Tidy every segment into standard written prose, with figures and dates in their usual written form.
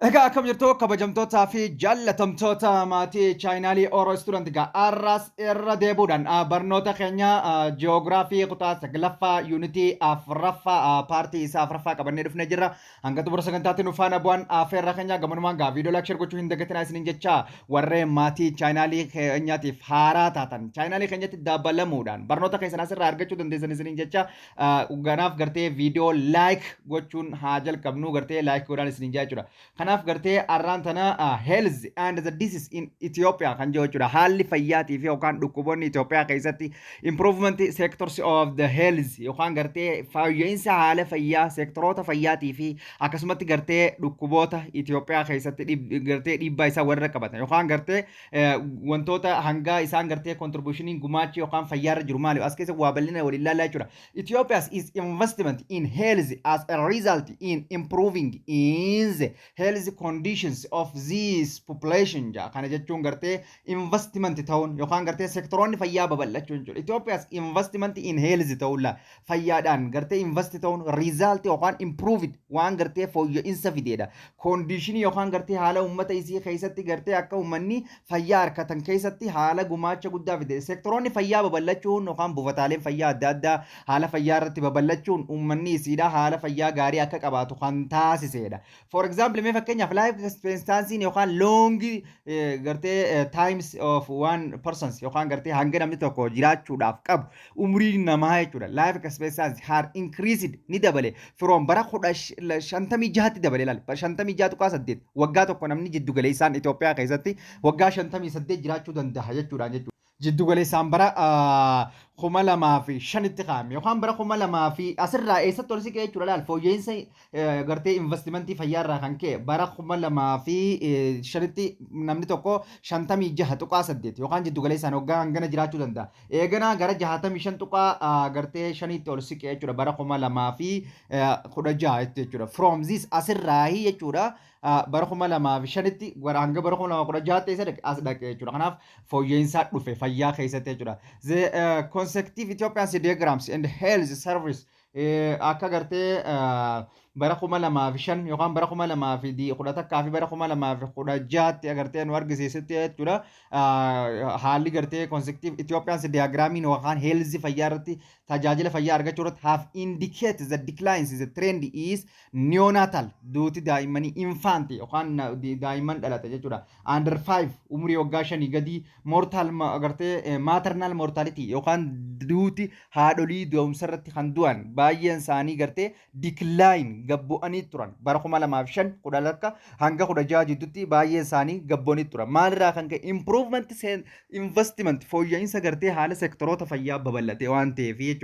Egaa akkam jirtu, kabajamtootaa fi jaallatamtoota maatii chaanaalii Oro Student? Egaa arras irra deebuudhaan barnoota keenya jiyoogiraafii kutaa saglaffaa, yuunitii afuraffaa, paartii isaa afuraffaa qabannee dhufnee jirra. Hanga xumura sagantaatti nu faana bu'an afeerra keenya. Gamanumaan gaa viidiyoo like, share gochuu hin dagatinaa isiniin jecha, warreen maatii chaanaalii keenyaatiif haaraa taatan chaanaalii keenyatti dabalamuudhaan barnoota keessan asirraa argachuu dandeessan isiniin jecha. Ganaaf gartee viidiyoo like gochuun haa jalqabnu, gartee like godhaan isiniin jechuudha. Kanaaf gartee arraan tana health and the disease in Ethiopia kan jedhu jechuudha. Haalli fayyaatii fi yookaan dhukkuboonni Itoophiyaa keessatti, improvement sectors of the health yookaan gartee fooyya'insa haala fayyaa, sektoroota fayyaatii fi akkasumatti gartee dhukkuboota Itoophiyaa keessatti gartee dhiibbaa isaa warra qabatan yookaan gartee wantoota hangaa isaan gartee contributioniin gumaachi yookaan fayyaarra jiru maali, as keessa waa bal'ina waliin ilaalaa jechuudha. Ethiopia's is investment in health as a result in improving in the health conditions of this population ja. Kana jechuun gartee investment ta'uun yookaan gartee sektoroonni fayyaa babal'achuu jechuudha. Ethiopia's investment in health ta'uun la fayyaadhaan gartee invest ta'uun result yookaan improved waan gartee fooyya'insa fideedha. Conditionii yookaan gartee haala uummata isii keessatti gartee akka uummanni fayyaa harkatan keessatti haala gumaacha guddaa fide. Sektoroonni fayyaa babal'achuun yookaan buufataaleen fayyaa adda addaa haala fayyaa irratti babal'achuun uummanni isiidha haala fayyaa gaarii akka qabaatu kan taasisedha. For example, mee fakkeenyaaf, life expectancy yookaan long gartee times of one persons yookaan gartee hanga namni tokko jiraachuudhaaf qabu, umriin namaa jechuudha. Life expectancy had increased, ni dabale, from bara 1956tti dabale laal, 56.8 waggaa tokko namni jiddu galeessaan Itoophiyaa keessatti waggaa 58 jiraachuu danda'a jechuudhaan jechuudha. Jiddu galeessaan bara 2005tti kaa'ame yookaan bara 2000 fi asirraa eessatti ol siqee jechuudha. Laal, fooyya'insa gartee investimentii fayyaarraa kan ka'e bara 2005tti namni tokko 56.8 yookaan jiddu galeessaan waggaa hangana jiraachuu danda'a. Eeganaa gara 65 tuqaa gartee shaniitti ol siqee jechuudha bara 2016 jechuudha. From this, asirraahi jechuudha, bara 2005tti hanga bara 2016tti eessa dhaqe? As dhaqe jechuudha. Kanaaf fooyya'insaa dhufe fayyaa keessatti jechuudha. The consecutive Ethiopian diagrams and health service akka gartee bara 2005 yookaan bara 2011 fi bara 2016tti agartee nu argisiisutti jechuudha. Haalli gartee consecutive Ethiopian diagramiin yookaan health fayyaa irratti tajaajila fayyaa argachuu irratti have indicate the declines, the trend is neonatal, duuti daa'immanii, infant yookaan daa'imman dhalate jechuudha. Under 5, umurii waggaa 5 gadii, mortal gartee maternal mortality yookaan duuti haadholii da'umsa irratti kan du'an baay'een isaanii gartee decline, gabbu'anii turan. Bara 2005 11 hanga 16 jidduutti baay'een isaanii gabbu'anii turan. Maalirraa kan ka'e? Improvement investment, fooyya'insa gartee haala sektoroota fayyaa babal'ate waan ta'eef jechuudha.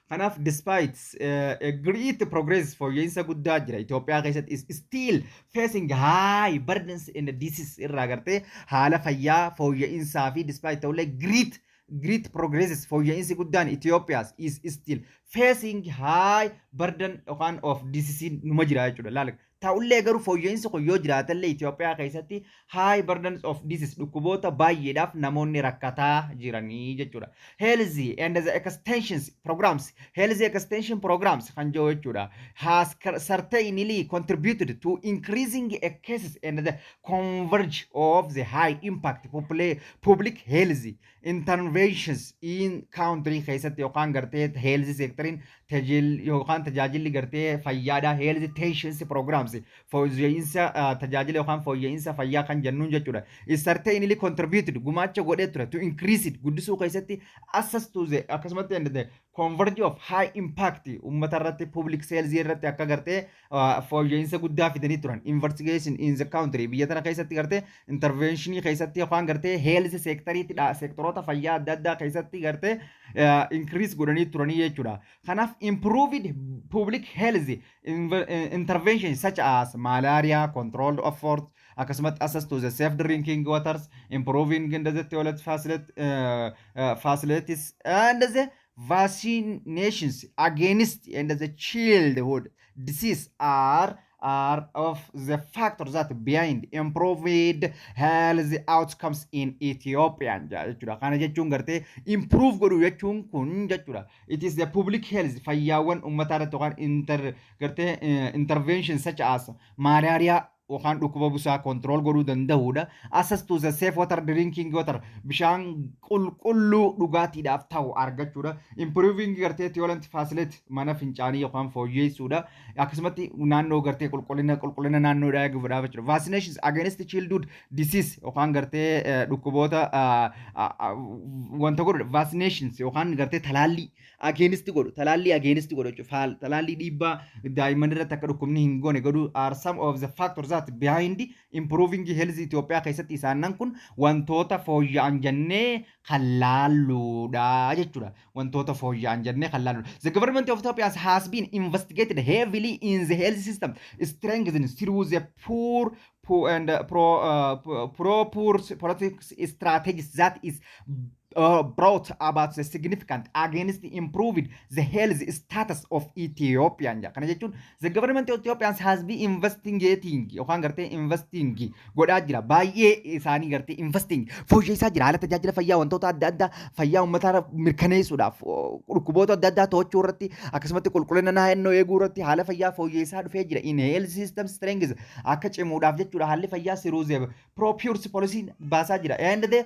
Kanaaf despite a great progress, fooyya'insa guddaa jira Itoophiyaa keessatti, is still facing high burdens in the disease irraa gartee haala fayyaa fooyya'insaa fi despite ta'ullee great progresses, fooyya'insi guddaan, Ethiopia's is still facing high burden yookaan of disease numa jira jechuudha. Laala, ta'ullee garuu fooyya'insi kun yoo jiraatellee Itoophiyaa keessatti high burdens of disease, dhukkuboota baay'eedhaaf namoonni rakkataa jiranii jechuudha. Health and the extensions programs, health extension programs kan jiru jechuudha. Has certainly contributed to increasing cases and the converge of the high impact public health interventions in country keessatti yookaan gartee health sectoriin yookaan tajaajilli gartee fayyaadha, health extensions programs, fooyya'insa tajaajila yookaan fooyya'insa fayyaa kan jennuun jechuudha. Is certainly contributed, gumaacha godhee ture, to increase it, guddisuu keessatti, access to the akkasumatti and the converge of high impact uummata irratti, public health irratti akka gartee fooyya'insa guddaa fidanii turan. Investigation in the country, biyya tana keessatti gartee interventionii keessatti yookaan gartee health sectoriitti sektoroota fayyaa adda addaa keessatti gartee increase godhanii turanii jechuudha. Kanaaf improved public health intervention such as malaria control effort, akkasumatti access to the safe drinking waters, improving the toilet facilities and the vaccinations against and the childhood disease are of the factors that behind improved health outcomes in Ethiopia jechuudha. Kana jechuun gartee improve godhu jechuun kun jechuudha. It is the public health, fayyaawwan uummataa irratti yookaan inter gartee intervention such as malaria yookaan dhukkuba busaa control godhuu danda'uudha. Access to the safe water, drinking water, bishaan qulqulluu dhugaatiidhaaf ta'u argachuudha. Improving gartee toilet facility, mana fincaanii yookaan fooyyeessuudha. Akkasumatti naannoo gartee qulqullina naannoodhaa eeguudhaaf jechuudha. Vaccinations against childhood disease yookaan gartee dhukkuboota wanta godhudha. Vaccinations yookaan gartee talaallii against godhu, talaallii against godhu jechuudha. Talaallii dhiibbaa daa'imman irratti akka dhukkubni hin goone godhu are some of the factors that behind improving health Itoophiyaa keessatti isaanan kun wantoota fooyya'an jennee kan laalluudha jechuudha. Wantoota fooyya'an jennee kan laalluudha. The government of Ethiopia has been investigated heavily in the health system strengthened through the poor and pro poor politics strategies that is brought about the significant against improved the health status of Ethiopian. Kana jechuun the government of Ethiopia has been investigating yookaan gartee investing godhaa jira. Baay'ee isaanii gartee investing fooyyessaa jira. Haala tajaajila fayyaa, wantoota adda addaa fayyaa uummataa mirkaneessuudhaaf, dhukkuboota adda addaa to'achuu irratti, akkasumatti qulqullina naannoo eeguu irratti haala fayyaa fooyyessaa dhufee jira. In health system strength akka cimuudhaaf jechuudha. Haalli fayyaa through the pro-poor policy baasaa jira. And the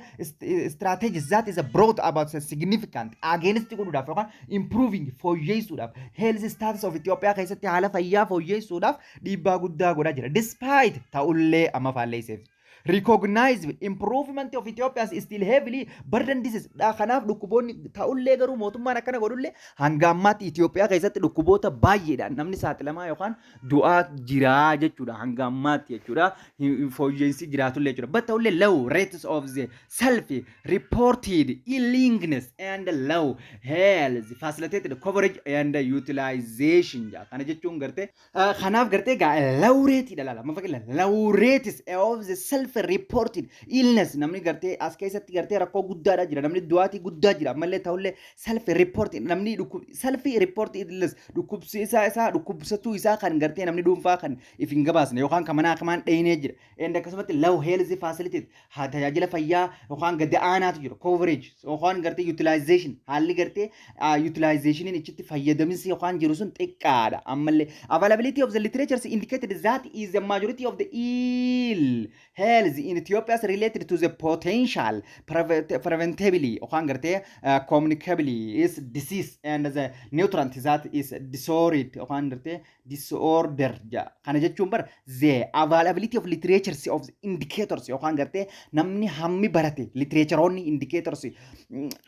strategies that is brought about a significant against godhuudhaaf yookaan improving fooyyeessuudhaaf health status of Itoophiyaa keessatti haala fayyaa fooyyeessuudhaaf dhiibbaa guddaa godhaa jira. Despite, ta'ullee, amma faalleesseef, recognize improvement of Ethiopia is still heavily burden disease. Kanaaf dhukkuboonni ta'ullee garuu mootummaan akkana godhullee hanga ammaatti Itoophiyaa keessatti dhukkuboota baay'eedhaan namni saaxilamaa yookaan du'aa jiraa jechuudha hanga ammaatti jechuudha, fooyya'insi jiraatullee jechuudha. But ta'ullee low rates of the self reported illness and low health facilitated coverage and utilization jaa. Kana jechuun gartee kanaaf gartee gaa low rate dha laala. Amma fakkeenya low rates of the self reported illness, namni gartee as keessatti gartee rakkoo guddaadha jira, namni du'aatii guddaa jira. Ammallee ta'ullee self reported namni self reported illness, dhukkubsiisaa isaa, dhukkubsatuu isaa kan gartee namni dhuunfaa kan if hin gabaasne yookaan kan manaa kamaan dheenee jira. And akkasumatti low health facility, haa tajaajila fayyaa yookaan gadi aanaatu jira. Coverage yookaan gartee utilization, haalli gartee utilizationiin ichitti fayyadaminsi yookaan jiru sun xiqqaadha. Ammallee availability of the literature indicated that is the majority of the ill health in Ethiopia is related to the potential preventably yookaan gartee communicably is disease and the nutrient that is disordered yookaan gartee disorder ja. Kana jechuun bar the availability of literature of the indicators yookaan gartee namni hammi barate literatureoonni indicators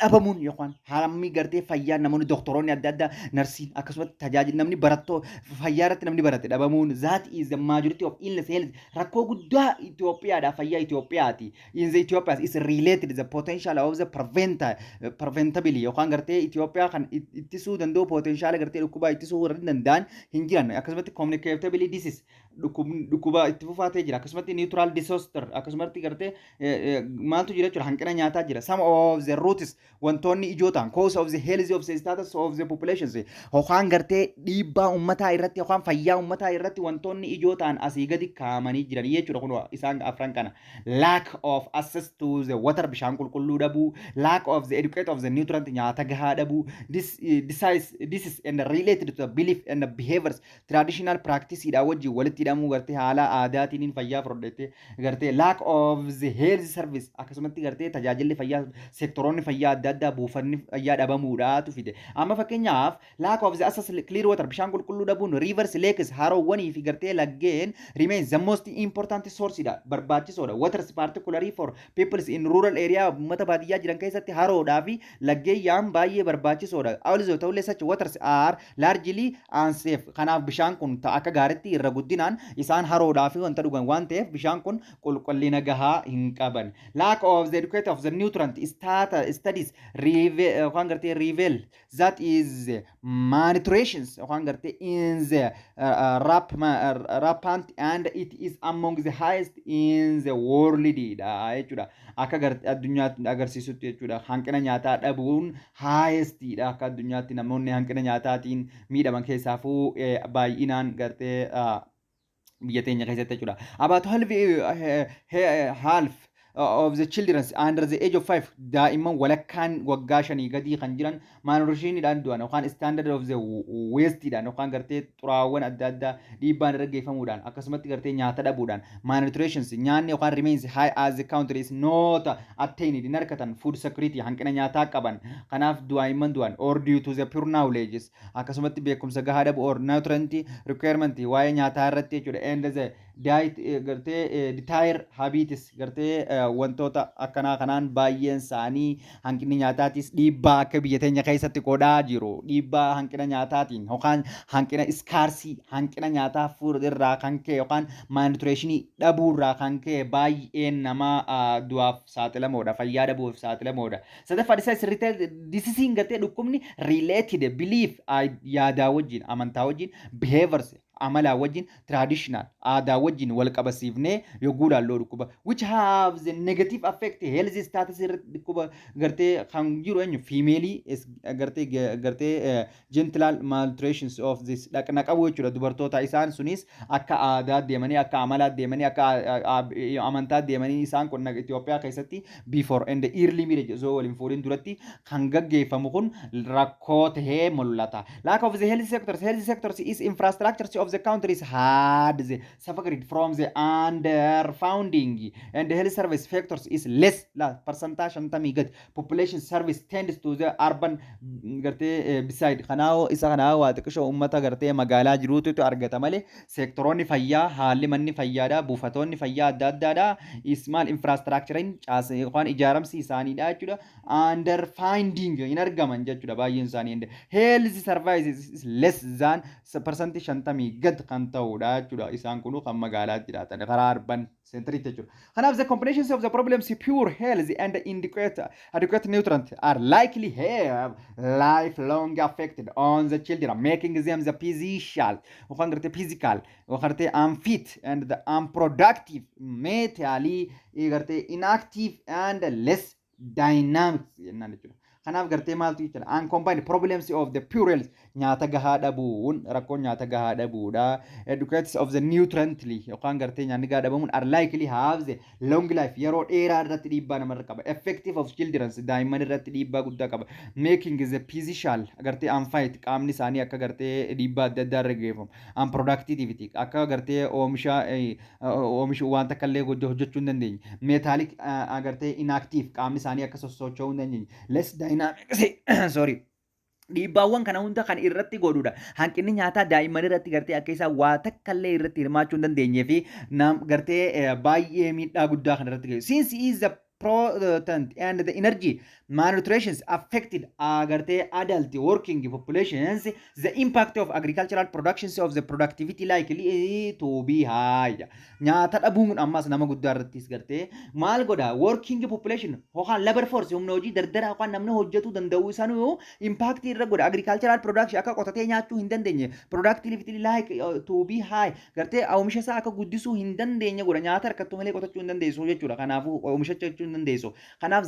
dhabamuun yookaan hammi gartee fayyaa namoonni doktoroonni adda addaa, narsiin, akkasumatti tajaajila namni barattoo fayyaa irratti namni barate dhabamuun that is the majority of illness health rakkoo guddaa Itoophiyaadha, fayyaa Itoophiyaati. In the Ethiopia is related the potential of the preventability yookaan gartee Itoophiyaa kan ittisuu danda'u potential gartee dhukkuba ittisuu warri danda'an hin jiran. Akkasumatti communicability disease, dhukkuba itti fufaatee jira. Akkasumatti natural disaster, akkasumatti gartee maaltu jira jechuudha, hanqina nyaataa jira. Some of the roots, wantoonni ijoo ta'an, cause of the health of the status of the populations yookaan gartee dhiibbaa uummataa irratti yookaan fayyaa uummataa irratti wantoonni ijoo ta'an asii gadi kaa'amanii jiran jechuudha. Kun isaan afran kana: lack of access to the water, bishaan qulqulluu dhabuu, lack of the adequate of the nutrient, nyaata gahaa dhabuu, this is and related to the belief and the behaviors, traditional practice dha wajjin walitti hidhamuu gartee haala aadaatiin fayyaa fudhate gartee lack of the health service, akkasumatti gartee tajaajilli fayyaa, sektoroonni fayyaa adda addaa, buufanni fayyaa dhabamuudhaatu fide. Amma fakkeenyaaf lack of the access clear water, bishaan qulqulluu dhabuun, rivers, lakes, haroowwanii fi gartee laggeen remains the most important source dha, barbaachisoodha. Waters particularly for peoples in rural area, uummata baadiyyaa jiran keessatti haroodhaa fi laggeen yaa'an baay'ee barbaachisoodha. Also ta'ullee such waters are largely unsafe. Kanaaf bishaan kun akka gaariitti irra guddinaan isaan haroodhaa fi wanta dhugan waan ta'eef bishaan kun qulqullina gahaa hin qaban. Lack of the adequate of the nutrient studies yookaan gartee reveal that is malnutrition yookaan gartee in the rampant and it is among the highest in the world dha jechuudha. Akka addunyaatti agarsiisutti jechuudha. Hanqina nyaataa dhabuun highest dha akka addunyaatti. Namoonni hanqina nyaataatiin miidhaman keessaafuu baay'inaan gartee biyya teenya keessatti jechuudha. About half of the children under the age of 5, daa'imman walakkaan waggaa 5 gadii kan jiran malnutritioniidhaan du'an yookaan standard of the wasteiidhaan yookaan gartee xuraawwan adda addaa dhiibbaan irra geeffamuudhaan, akkasumatti gartee nyaata dhabuudhaan, malnutrition nyaanni yookaan remains high as the country is not attained hin argatan food security, hanqina nyaataa qaban. Kanaaf daa'imman du'an or due to the poor knowledge, akkasumatti beekumsa gahaa dhabu, or nutrient requirement waa'ee nyaataa irratti jechuudha, and the diet gartee dietary habits gartee wantoota akkanaa kanaan baay'een isaanii hanqinni nyaataatis dhiibbaa akka biyya teenya keessatti godhaa jiru. Dhiibbaa hanqina nyaataatiin yookaan hanqina scarcity, hanqina nyaataa irraa kan ka'e yookaan malnutritionii dhabuu irraa kan ka'e baay'een nama du'aaf saaxilamoodha, fayyaa dhabuuf saaxilamoodha. Sadaffaan isaa sirriitti diseaseiin gartee dhukkubni related belief yaadaa wajjin, amantaa wajjin, behaviors amalaa wajjin, traditional aadaa wajjin wal qabasiifnee yogguu ilaalluu dhukkuba which have the negative effect health status irratti dhukkuba gartee kan jiru eenyu female gartee genital malnutrition of this dhaqna qabu jechuudha dubartoota. Isaan sunis akka aadaa deemanii, akka amalaa deemanii, akka amantaa deemanii isaan kun Itoophiyaa keessatti before and early marriage osoo waliin fuudhin duratti kan gaggeeffamu kun rakkoo tahee mul'ata. Lack of the health sectors. Health sectors is infrastructure of the countries had the suffered from the underfunding and the health service factors is less la percentage 50 gad population service tends to the urban gartee beside kanaa isa kanaa waa xiqqishoo uummata gartee magaalaa jiruutu argata malee seektoroonni fayyaa, haalli manni fayyaadha, buufatoonni fayyaa adda addaadha ismaal infrastructurein caasa yookaan ijaaramsi isaaniidha jechuudha, underfunding hin argaman jechuudha baay'een isaanii. Health services is less than 50% gad kan ta'udha jechuudha. Isaan kunu kan magaalaa jiraatan karaa urban centeriitti jechuudha. Kanaaf the combinations of the problems, poor health and adequate nutrient, are likely have lifelong affected on the children, making them the physical yookaan gartee physical yookaan gartee unfit and the unproductive, mentally gartee inactive and less dynamic jennaan jechuudha. Kanaaf gartee maaltu jechuudha? Uncombined problems of the poor health, nyaata gahaa dhabuun, rakkoon nyaata gahaa dhabuudha. Adequate of the nutriently yookaan gartee nyaanni gahaa dhabamuun are likely have the long life, yeroo dheeraa irratti dhiibbaa namarra qaba. Effective of children, daa'imman irratti dhiibbaa guddaa qaba. Making the physical gartee unfit, qaamni isaanii akka gartee dhiibbaa adda addaa irra geeffamu. Unproductivity, akka gartee oomisha oomishu waan takka illee hojjechuu hin dandeenye. Mentally gartee inactive, qaamni isaanii akka sossocho'uu hin dandeenye. Less dynamic, sorry. Dhiibbaawwan kana hunda kan irratti godhudha. Hanqinni nyaataa daa'imman irratti gartee akka isaan waa takka illee irratti hirmaachuu hin dandeenyee fi gartee baay'ee miidhaa guddaa kan irratti geessu. Since is the protein and the energy malnutrition affected gartee adult working populations, the impact of agricultural productions of the productivity likely to be high. Nyaata dhabuun ammas nama guddaa irrattis gartee maal godha? Working population yookaan labor force, humna hojii dardara yookaan namni hojjetuu danda'u isaanii impact irra godha. Agricultural production akka qotatee nyaachuu hin dandeenye, productivity like to be high, gartee oomisha isaa akka guddisuu hin dandeenye godha. Nyaata harkattuu malee qotachuu hin dandeessu jechuudha. Kanaafuu oomisha jechuu hin dandeessu. Kanaaf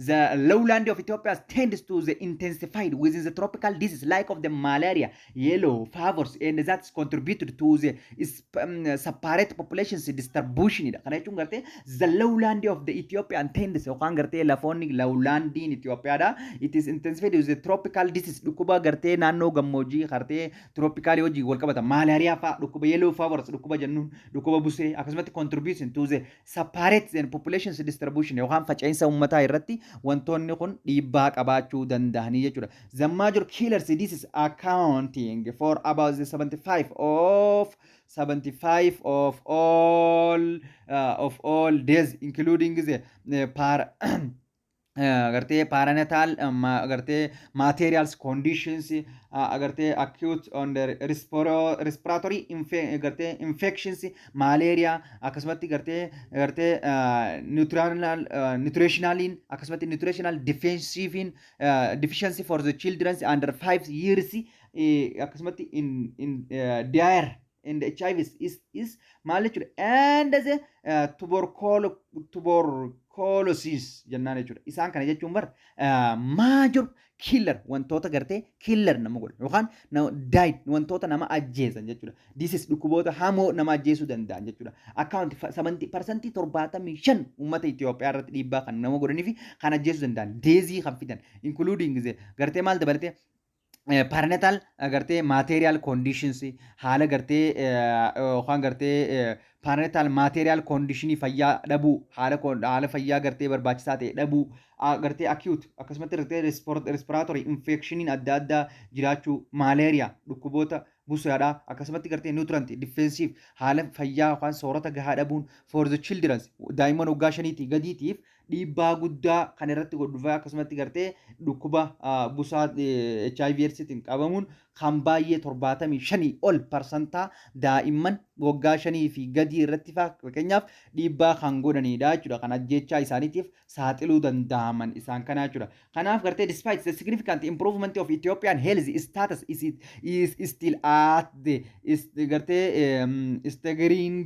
the lowland of Ethiopia tends to the intensified within the tropical disease like of the malaria, yellow fevers, and that's contributed to the separate populations distribution dha. Kana jechuun gartee the lowland of the Ethiopian tends yookaan gartee lafoonni lowlandiin Ethiopiyaadha. It is intensified with the tropical disease, dhukkuba gartee naannoo gammoojjii gartee tropical wajjin wal qabata. Malaria fa'a, dhukkuba yellow fevers, dhukkuba jennuun dhukkuba busee, akkasumatti contribution to the separate and populations distribution yookaan faca'insa uummataa irratti wantoonni kun dhiibbaa qabaachuu danda'anii jechuudha. The major killers disease accounting for about the 75 of all deaths, including the par gartee perinatal gartee materials conditions, gartee acute on the respiratory gartee infections, malaria, akkasumatti gartee nutritionaliin, akkasumatti nutritional defensive deficiency for the children under 5 years, akkasumatti in dire and HIV is maal jechuudha, and the tuberculosis jennaan jechuudha. Isaan kana jechuun bar major killer, wantoota gartee killer nama godhan yookaan died, wantoota nama ajjeesan jechuudha. This is dhukkuboota hamoo nama ajjeesuu danda'an jechuudha. Account 75% uummata Itoophiyaa irratti dhiibbaa kan nama godhanii fi kan ajjeesuu danda'an, death kan fidan, including gartee maal dabalatee, perinatal gartee maternal conditions, haala gartee yookaan gartee perinatal maternal conditionii fayyaa dhabuu, haala fayyaa gartee barbaachisaa ta'e dhabuu, gartee acute akkasumatti gartee respiratory infectioniin adda addaa jiraachuu, malaria, dhukkuboota busaadhaa, akkasumatti gartee nutrient deficiency, haala fayyaa yookaan soorata gahaa dhabuun for the children, daa'imman waggaa 5tii gadiitiif dhiibbaa guddaa kan irratti godhu, akkasumatti gartee dhukkuba busaa HIV AIDStiin qabamuun kan baay'ee 75 ol parsantaa daa'imman waggaa 5 fi gadii irratti fakkeenyaaf dhiibbaa kan godhanidha jechuudha. Kan ajjechaa isaaniitiif saaxiluu danda'aman isaan kana jechuudha. Kanaaf gartee despite the significant improvement of Ethiopian health status is still at the is gartee staggering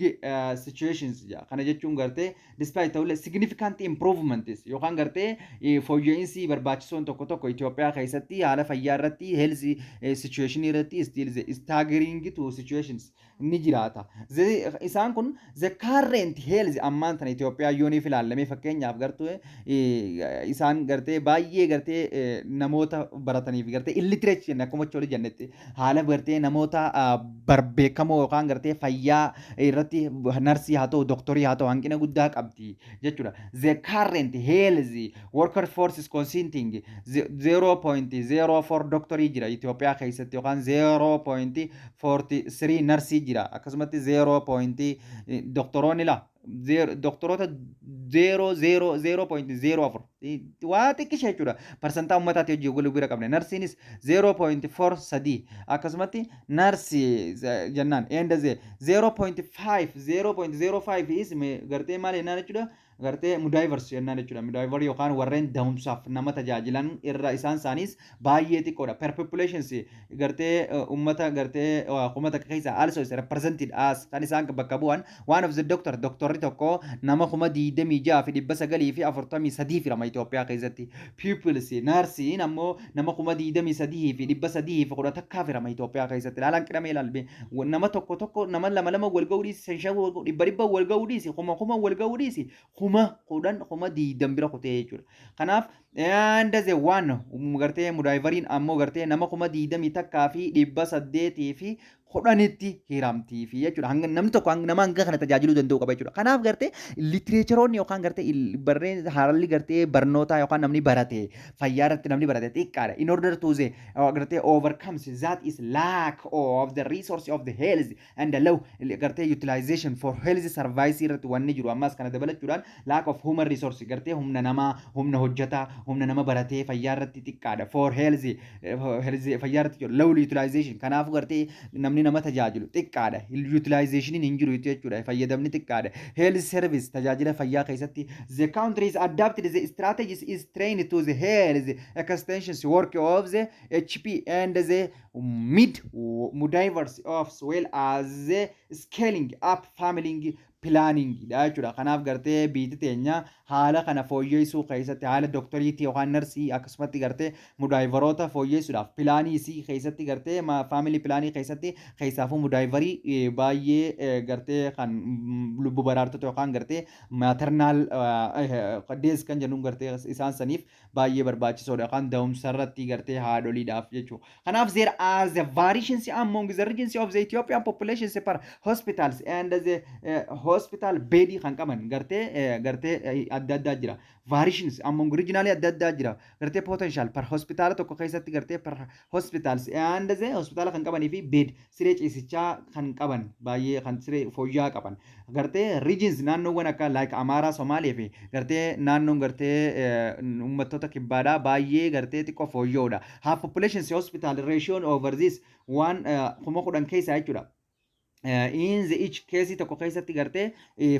situations. Kana jechuun gartee despite ta'ullee significant improvements yookaan gartee fooyya'insi barbaachisoon tokko tokko Itoophiyaa keessatti haala fayyaa irratti, health situation irratti, still the staggering to situations ni jiraata. Isaan kun the current health ammaan tana Itoophiyaa yooniif ilaallamee, fakkeenyaaf gartuu isaan gartee baay'ee gartee namoota barataniif gartee illiterate jenne, akkuma olii jennetti haala gartee namoota barbeekamoo yookaan gartee fayyaa irratti narsii haa ta'u, doktorii haa ta'u, hanqina guddaa qabdi jechuudha. The current health worker force is consisting 0.04 doktorii jira Itoophiyaa keessatti yookaan 0.43 narsii jira, akkasumatti 0. Doktoroonni la doktoroota 0 0 0.04 waa xiqqisha jechuudha. Parsantaa uummataati hojii wal bira qabne. Narsiinis 0.43 akkasumatti narsii jennaan and the 0.5 0.05 is gartee maal jennaan jechuudha, gartee midwives jennaan jechuudha. Midwives yookaan warreen da'umsaaf nama tajaajilan irra isaan isaaniis baay'ee xiqqoodha. Per populations gartee uummata gartee 1000 keessa also is represented as kan isaan bakka bu'an one of the doctor, doktorri tokko nama 26,943 firama Itoophiyaa keessatti. Peoples narsiin ammoo nama 23,311 firama Itoophiyaa keessatti. Ilaalaan qidhamee ilaalme nama tokko tokko, nama lama lama wal ga'uu dhiisi, shan shan wal ga'uu, dhibba dhibba wal ga'uu dhiisi, kuma kuma wal ga'uu dhiisi, 10,000 20,000 bira kutee jechuudha. Kanaaf and the one gartee midwiferiin ammoo gartee nama 21,810tti hiramtii fi jechuudha. Hanga namni tokko nama hanga kana tajaajiluu danda'u qaba jechuudha. Kanaaf gartee literatureoonni yookaan gartee barreen haalli gartee barnootaa yookaan namni barate fayyaa irratti namni barate xiqqaadha. In order to the gartee overcomes that is lack of the resource of the health and the low gartee utilization for health service irratti wanni jiru, ammas kana dabalachuudhaan lack of human resource, gartee humna namaa, humna hojjetaa, humna nama baratee fayyaa irratti xiqqaadha. For health fayyaa irratti jiru low utilization. Kanaafuu gartee namni nama tajaajilu xiqqaadha. Utilizationiin hin jiru jechuudha. Fayyadamni xiqqaadha. Health service tajaajila fayyaa keessatti the country is adapted the strategies is trained to the health extensions work of the HP and the midwives as well as the scaling up family planning dha jechuudha. Kanaaf gartee biyyi teenya haala kana fooyyessuu keessatti haala doktariitii yookaan narsii akkasumatti gartee midwiferoota fooyyessuudhaaf planii isii keessatti gartee family planii keessatti keessaafuu midwiferii baay'ee gartee kan lubbu baraartota yookaan gartee maternal death kan jennuun gartee isaan saniif baay'ee barbaachisoodha yookaan da'umsa irratti gartee haadholiidhaaf jechuudha. Kanaaf there are the variations among the regions of the Ethiopian population per hospitals and the hospital bed kan qaban gartee adda addaa jira. Variations among regionally adda addaa jira. Gartee potential per hospitaala tokko keessatti gartee per hospitals and the hospitaala kan qabanii fi bed, siree ciisichaa kan qaban, baay'ee kan siree fooyya'aa qaban. Gartee regions naannoowwan akka like Amaaraa, Somaalee fi gartee naannoon gartee uummattoota kibbaadhaa baay'ee gartee xiqqoo fooyya'uudha. Half population hospital ratio over this one 10,000 keessaa jechuudha. In the each case tokko keessatti gartee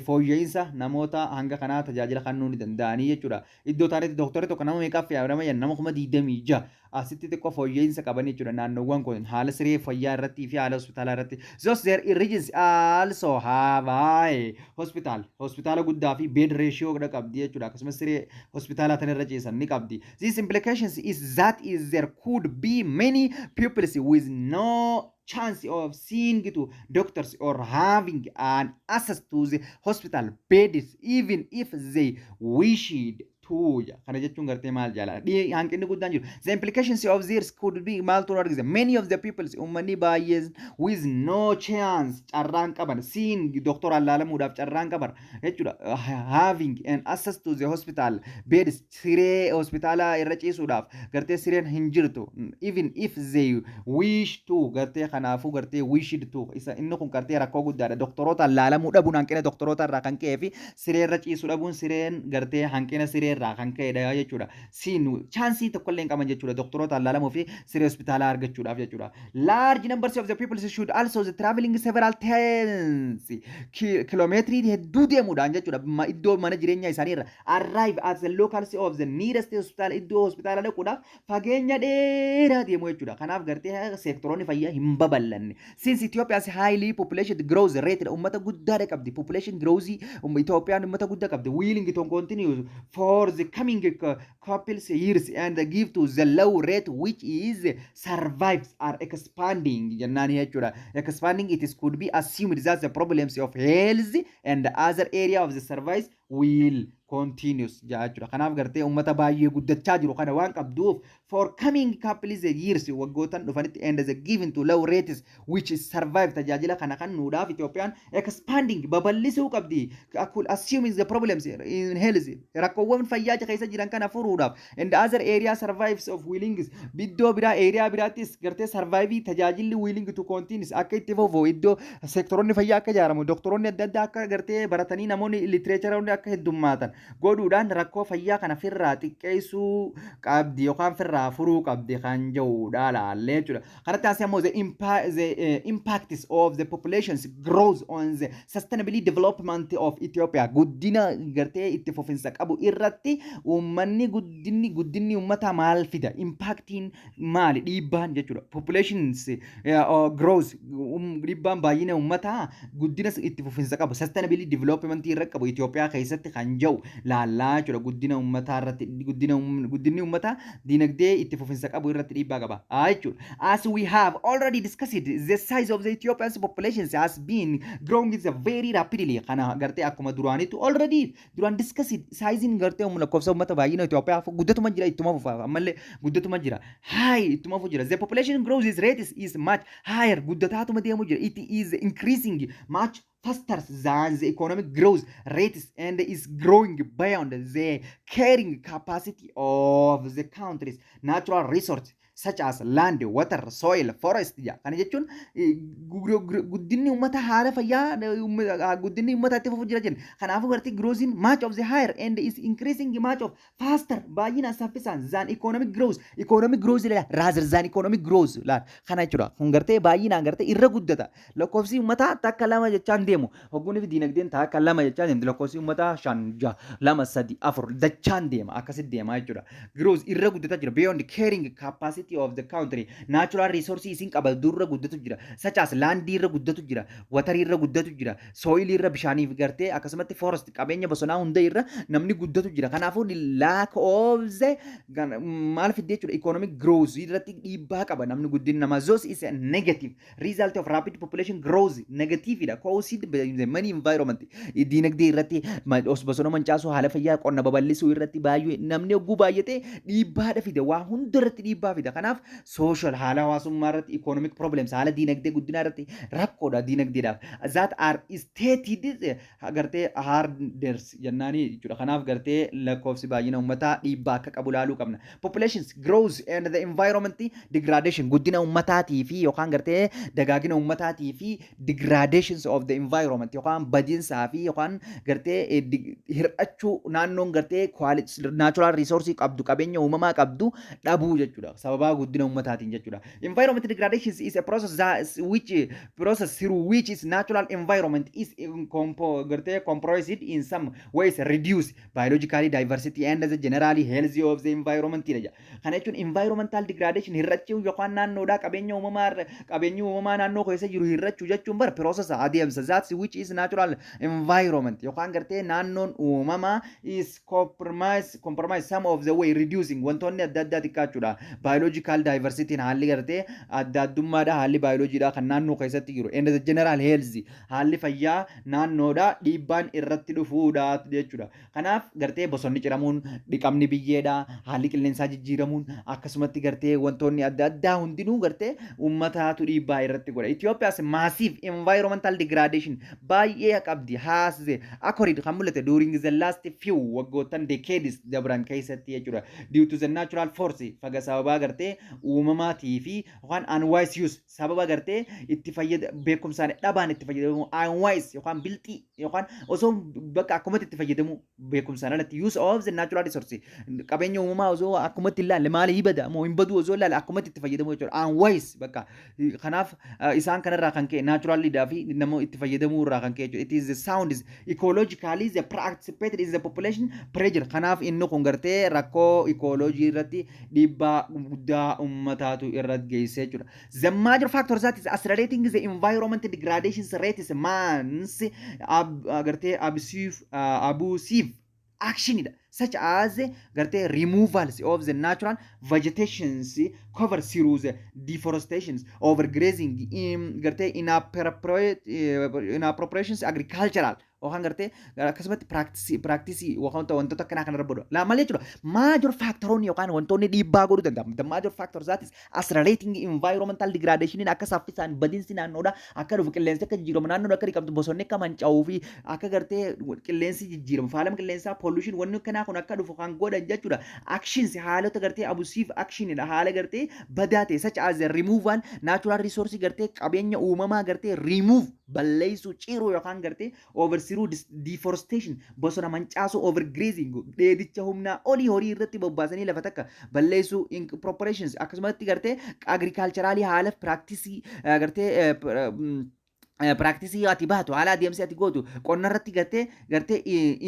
fooyya'insa namoota hanga kanaa tajaajila kennuu ni danda'anii jechuudha. Iddoo taanetti dooktorri tokko nama meeqaaf nama nama 26,000 asitti xiqqoo fooyya'insa qaban jechuudha naannoowwan kun haala siree fayyaa irratti fi haala hospitaalaa irratti. Those there regions also have high hospital, hospitaala guddaa fi bed ratio qabdi jechuudha. Akkasumas siree hospitaalaa tan irra ciisan ni qabdi. This implications is that is there could be many people with no chance of seeing to doctors or having an access to the hospital beds even if they wished to. Kana jechuun gartee maal jaalala hanqinni guddaan jiru, the implications of this could be maaltu argisa, many of the people, uummanni baay'een, with no chance, carraan qaban, seeing doctor, allaalamuudhaaf carraan qaban jechuudha, having an access to the hospital beds, siree hospitaala irra ciisuudhaaf gartee sireen hin jirtu, even if they wish to gartee kanaafuu gartee wished to isa inni kun gartee rakkoo guddaadha. Doktoroota allaalamuu dhabuun hanqina doktoroota irraa kan ka'ee fi siree irra ciisuu dhabuun sireen gartee hanqina siree irraa kan ka'edha jechuudha. Siin chance tokkollee hin qaban jechuudha doktoroota allaalamuu fi siree hospitaalaa argachuudhaaf jechuudha. Large numbers of the people should also the traveling several tens kiiloomeetirii hedduu deemuudhaan jechuudha iddoo mana jireenya isaanii irra arrive at the local of the nearest hospital, iddoo hospitaala dhaquudhaaf fageenya dheeraa deemu jechuudha. Kanaaf gartee seektoroonni fayyaa hin babal'anne. Since Ethiopia's highly population growth rate, uummata guddaadha qabdi. Population growth Itoophiyaan uummata guddaa qabdi. Willing to continue for the coming couples years and give to the low rate which is survives are expanding jennaan jechuudha. Expanding, it is could be assumed that the problems of health and other area of the service will continues jechuudha. Kanaaf gartee uummata baay'ee guddachaa jiru kana waan qabduuf for coming couples years, waggootan dhufanitti, and the given to low rates which is survive, tajaajila kana kennuudhaaf Itoophiyaan expanding babal'isuu qabdi. Assuming the problems in health, rakkoowwan fayyaa keessa jiran kana furuudhaaf, and other area survives of willings, iddoo biraa area biraattis gartee survive tajaajilli willing to continues akka itti fufu, iddoo seektoroonni fayyaa akka ijaaramu, doktoroonni adda addaa akka gartee baratanii namoonni literature akka heddummaatan godhuudhaan rakkoo fayyaa kana firraa xiqqeessuu qabdi yookaan firraa furuu qabdi kan jedhudha laallee jechuudha. Kanatti aansee ammoo the impacts of the population's growth on the sustainability development of Ethiopia, guddina gartee itti fufinsa qabu irratti uummanni guddinni uummataa maal fida, impactiin maali, dhiibbaan jechuudha. Populations growth, dhiibbaan baay'ina uummataa guddina itti fufinsa qabu sustainability development irra qabu Itoophiyaa keessatti kan jedhu laallaa jechuudha. Guddina uummataa irratti guddinni uummataa dinagdee itti fufinsa qabu irratti dhiibbaa qaba jechuudha. As we have already discussed, the size of the Ethiopian population has been growing is very rapidly. Kana gartee akkuma duraanitti already duraan discussed, sizeiin gartee lakkoofsa uummata baay'ina Itoophiyaa guddatuma jira, ittuma fufa, ammallee guddatuma jira. High ittuma fufu jira. The population growth is rate is much higher, guddataatuma deemu jira. It is increasing much faster than the economic growth rates and is growing beyond the carrying capacity of the country's natural resources such as land, water, soil, forest. Kana jechuun guddinni uummata haala fayyaa guddinni uummataa itti fufuu jira jenna. Kanaafuu gartee growth much of the higher and is increasing much of faster, baay'inaan saffisaan, than economic growth. Economic growth rather than economic growth laal kana jechuudha. Kun gartee baay'inaan gartee irra guddata. Lakkoofsi uummataa takka lama jechaan deemu. Hogguunii fi diinagdeen takka lama jechaan deemti. Lakkoofsi uummataa shan, jaha, lama, sadi, afur dachaan deema, akkasitti deema jechuudha. Growth irra guddataa jira. Beyond carrying capacity of the country. Natural resources isin qaba durra guddatu jira. Such as landii irra guddatu jira. Waterii irra guddatu jira. Soilii irra, bishaaniif gartee akkasumatti forest, qabeenya bosonaa hunda irra namni guddatu jira. Kanaafuu lack of the maal fidde jechuudha, economic growth irratti dhiibbaa qaba namni guddinni namaa. Those is a negative result of rapid population growth, negative dha. Caused by the many environment, diinagdee irratti, bosona mancaasuu, haala fayyaa, qonna babal'isuu irratti baay'ee namni hogguu baay'ate dhiibbaadha fide, waa hunda irratti dhiibbaa fida. Kanaaf social, haala hawaasummaa irratti, economic problems, haala diinagdee guddinaa irratti rakkoodha diinagdeedhaaf. That are stated gartee harders jennaanii jechuudha. Kanaaf gartee lakkoofsi baay'ina uummataa dhiibbaa akka qabu laaluu qabna. Populations growth and the environment degradation, guddina uummataatii fi yookaan gartee dagaagina uummataatii fi degradations of the environment yookaan badiinsaa fi yookaan gartee hir'achuu naannoon gartee natural resource qabdu, qabeenya uumamaa qabdu dhabuu jechuudha. Sababa Sababaa guddina ummataatiin jechuudha. Environment degradation is a process that which process through which is natural environment is gartee compromised in some ways, reduce biologically diversity and the generally healthy of the environment jedha. Kana jechuun environmental degradation hir'achuu yookaan naannoodhaa qabeenya uumamaa, qabeenya uumamaa naannoo keessa jiru hir'achuu jechuun bar process, adeemsa, that which is natural environment yookaan gartee naannoon uumamaa is compromise some of the way reducing wantoonni adda addaa xiqqaachuudha. Biological diversity, haalli gartee adda addummaadha, haalli biolojiidha kan naannoo keessatti jiru, and the general health, haalli fayyaa naannoodha dhiibbaan irratti dhufuudha jechuudha. Kanaaf gartee bosonni ciramuun, dhiqamni biyyeedha, haalli qilleensaa jijjiiramuun, akkasumatti gartee wantoonni adda addaa hundinuu gartee uummataatu dhiibbaa irratti godha. Itoophiyaas massive environmental degradation baay'ee qabdi. Has occurred, kan mul'ate, during the last few, waggoottan, decades dabran keessatti jechuudha. Due to the natural force, faga sababaa gartee uumamaatii fi yookaan unwise use, sababa gartee itti fayyada beekumsaan dhabaan itti fayyadamu, unwise yookaan bilxii yookaan osoo bakka akkumatti itti fayyadamu beekumsaan alatti, use of the natural resource, qabeenya uumamaa osoo akkumatti ilaalle, maali hibada moo hin badu osoo ilaalle, akkumatti itti fayyadamu jechuudha. Unwise bakka kanaaf isaan kanarraa kan ka'e natural fi nama itti fayyadamuu irraa kan ka'e jechuudha. It is the sound is ecologically the participated is the population pressure. Kanaaf inni kun gartee rakkoo ecology irratti dhiibbaa guddaa ummataatu irratti geessee jechuudha. The major factor that is accelerating the environment degradation rate is man's gartee abusive actionidha, such as gartee removals of the natural vegetations cover through the deforestations, overgrazing, in gartee inappropriations agricultural yookaan gartee akkasumatti practice wantoota akkanaa kanarra godhu. Laa maal jechuudha? Major factoroonni yookaan wantoonni dhiibbaa godhuu danda'an. The major factor that is accelerating environmental degradation, akka saffisaan badiinsi naannoodha akka dhufu, qilleensi akka jijjiiramu, naannoon akka dhiqamtu, bosonni akka manca'uu fi akka gartee qilleensi jijjiiramu, faalama qilleensaa, pollution, wanni akkanaa kun akka dhufu kan godhan jechuudha. Actions, haalota gartee abusive actionidha, haala gartee badaa ta'e, such as the removal natural resource, gartee qabeenya uumamaa gartee remove, balleessuu, ciruu yookaan gartee oversiruu, deforestation, bosona mancaasuu, overgrazing, dheedicha humnaa olii horii irratti bobbaasanii lafa takka balleessuu, incorporations, akkasumatti gartee agriculturalii haala practice gartee practice ati baatu, haala adeemsi ati gootu qonna irratti gartee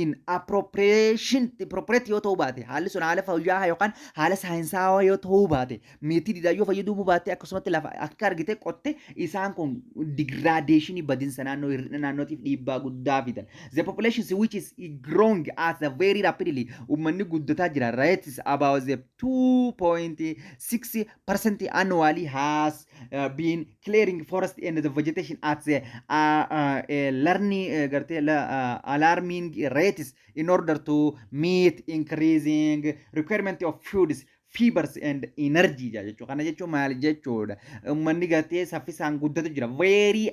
in appropriation appropriate yoo ta'uu baate, haalli sun haala fayyaa yookaan haala saayinsaawaa yoo ta'uu baate, meetii didaa yoo fayyadamuu baate, akkasumatti lafa akka argite qotte, isaan kun degradation, badinsa naannoo, hir'ina naannootiif dhiibbaa guddaa fidan. The population which is growing at a very rapidly, uummanni guddataa jira, rates about the 2.6% annually, has been clearing forest and the vegetation at the learning gartee alarming rates in order to meet increasing requirement of foods, fibers and energy jechuudha. Kana jechuun maal jechuudha? Uummanni gartee saffisaan guddatu jira. Very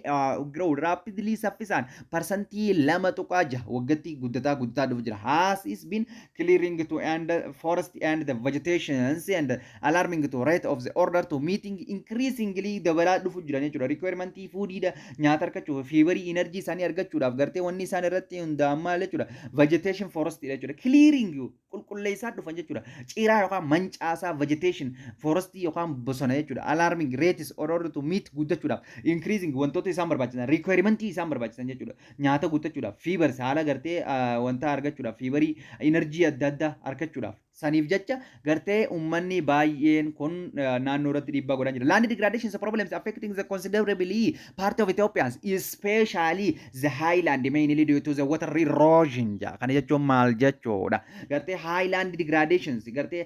grow rapidly, saffisaan 2.6% waggaatti guddataa guddataa dhufu jira. Has is been clearing to and forest and the vegetations and alarming to rate of the order to meeting increasingly dabalaa dhufu jiran jechuudha. Requirement foodiidha, nyaata argachuuf, fiberii, energy isaanii argachuudhaaf gartee wanni isaan irratti hundaa'an maal jechuudha? Vegetation, forest jechuudha. Clearing, qulqulleessaa dhufan jechuudha. Ciraa yookaan mancaasaa vegetation, forestii yookaan bosona jechuudha. Alarming rates in order to meet guddachuudhaaf increasing wantoota isaan barbaachisan, requirementii isaan barbaachisan jechuudha. Nyaata guuttachuudhaaf, fibers, haala gartee wanta argachuudhaaf, fiberii, energy adda addaa argachuudhaaf. Saniif jecha gartee uummanni baay'een kun naannoo irratti dhiibbaa godhaa jira. Land degradation is a problems affecting the considerably part of Ethiopians, especially the highland, mainly due to the water erosion. Kana jechuun maal jechuudha? Gartee highland degradations, gartee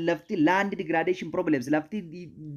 lafti, land degradation problems, lafti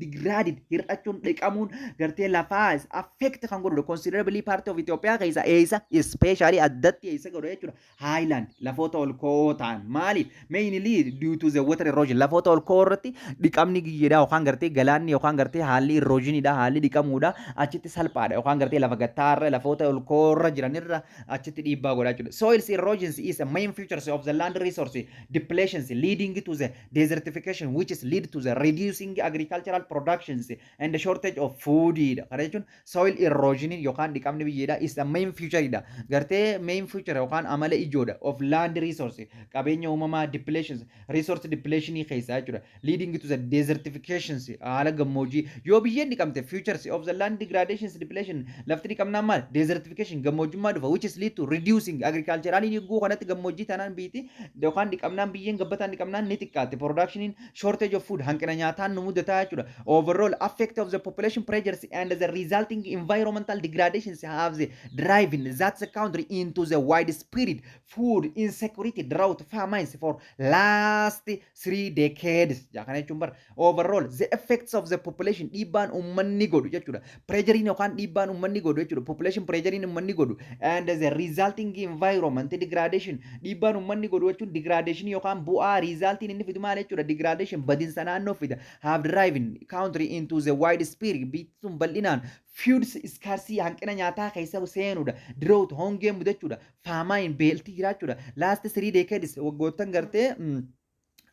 degraded hir'achuun, dhiqamuun gartee lafaa affect kan godhudha. Considerably part of Ethiopia keessa eessa, especially, addatti eessa godhu jechuudha? Highland, lafoota ol ka'oo ta'an. Maaliif? Mainly due to the water erosion, lafoota ol ka'oo irratti dhiqamni giyyeedha yookaan gartee galaanni yookaan gartee haalli erosioniidha, haalli dhiqamuudha achitti salphaadha yookaan gartee lafa gattaarra, lafoota ol ka'oo irra jiranirra achitti dhiibbaa godhaa jechuudha. Soil erosion is a main features of the land resource depletions, leading to the desertification, which is lead to the reducing agricultural productions and the shortage of food. Kana jechuun soil erosion yookaan dhiqamni biyyeedha is a main feature dha. Gartee main feature yookaan amala ijoodha of land resource, qabeenya uumamaa, depletions. Resource depletion keessaa jechuudha. Leading to the desertifications, haala gammoojjii yoo biyyeen dhiqamte, features of the land degradations, depletion, lafti dhiqamnaan maal, desertification, gammoojjummaa dhufa, which is lead to reducing agricultural yogguu kanatti gammoojjii tanaan biiti yookaan dhiqamnaan, biyyeen gabbataan dhiqamnaan ni xiqqaate productioniin, shortage of food, hanqina nyaataan nu mudataa jechuudha. Overall effect of the population pressures and the resulting environmental degradations have the driving that the country into the widespread food insecurity, drought, famines for last 3 decades. Kana jechuun bara overall the effects of the population, dhiibbaan uummanni godhu jechuudha. Pressurein yookaan dhiibbaan uummanni godhu jechuudha. Population pressurein uummanni godhu and the resulting environment degradation, dhiibbaan uummanni godhu jechuun degradation yookaan bu'aa resulting inni fidu maal jechuudha? Degradation, badinsa naannoo fida. Have driving country into the widespread, biyyi sun bal'inaan food scarcity, hanqina nyaataa keessa seenuudha. Drought, hongee mudachuudha. Famine, beeltii jiraachuudha. Last 3 decades, waggoottan gartee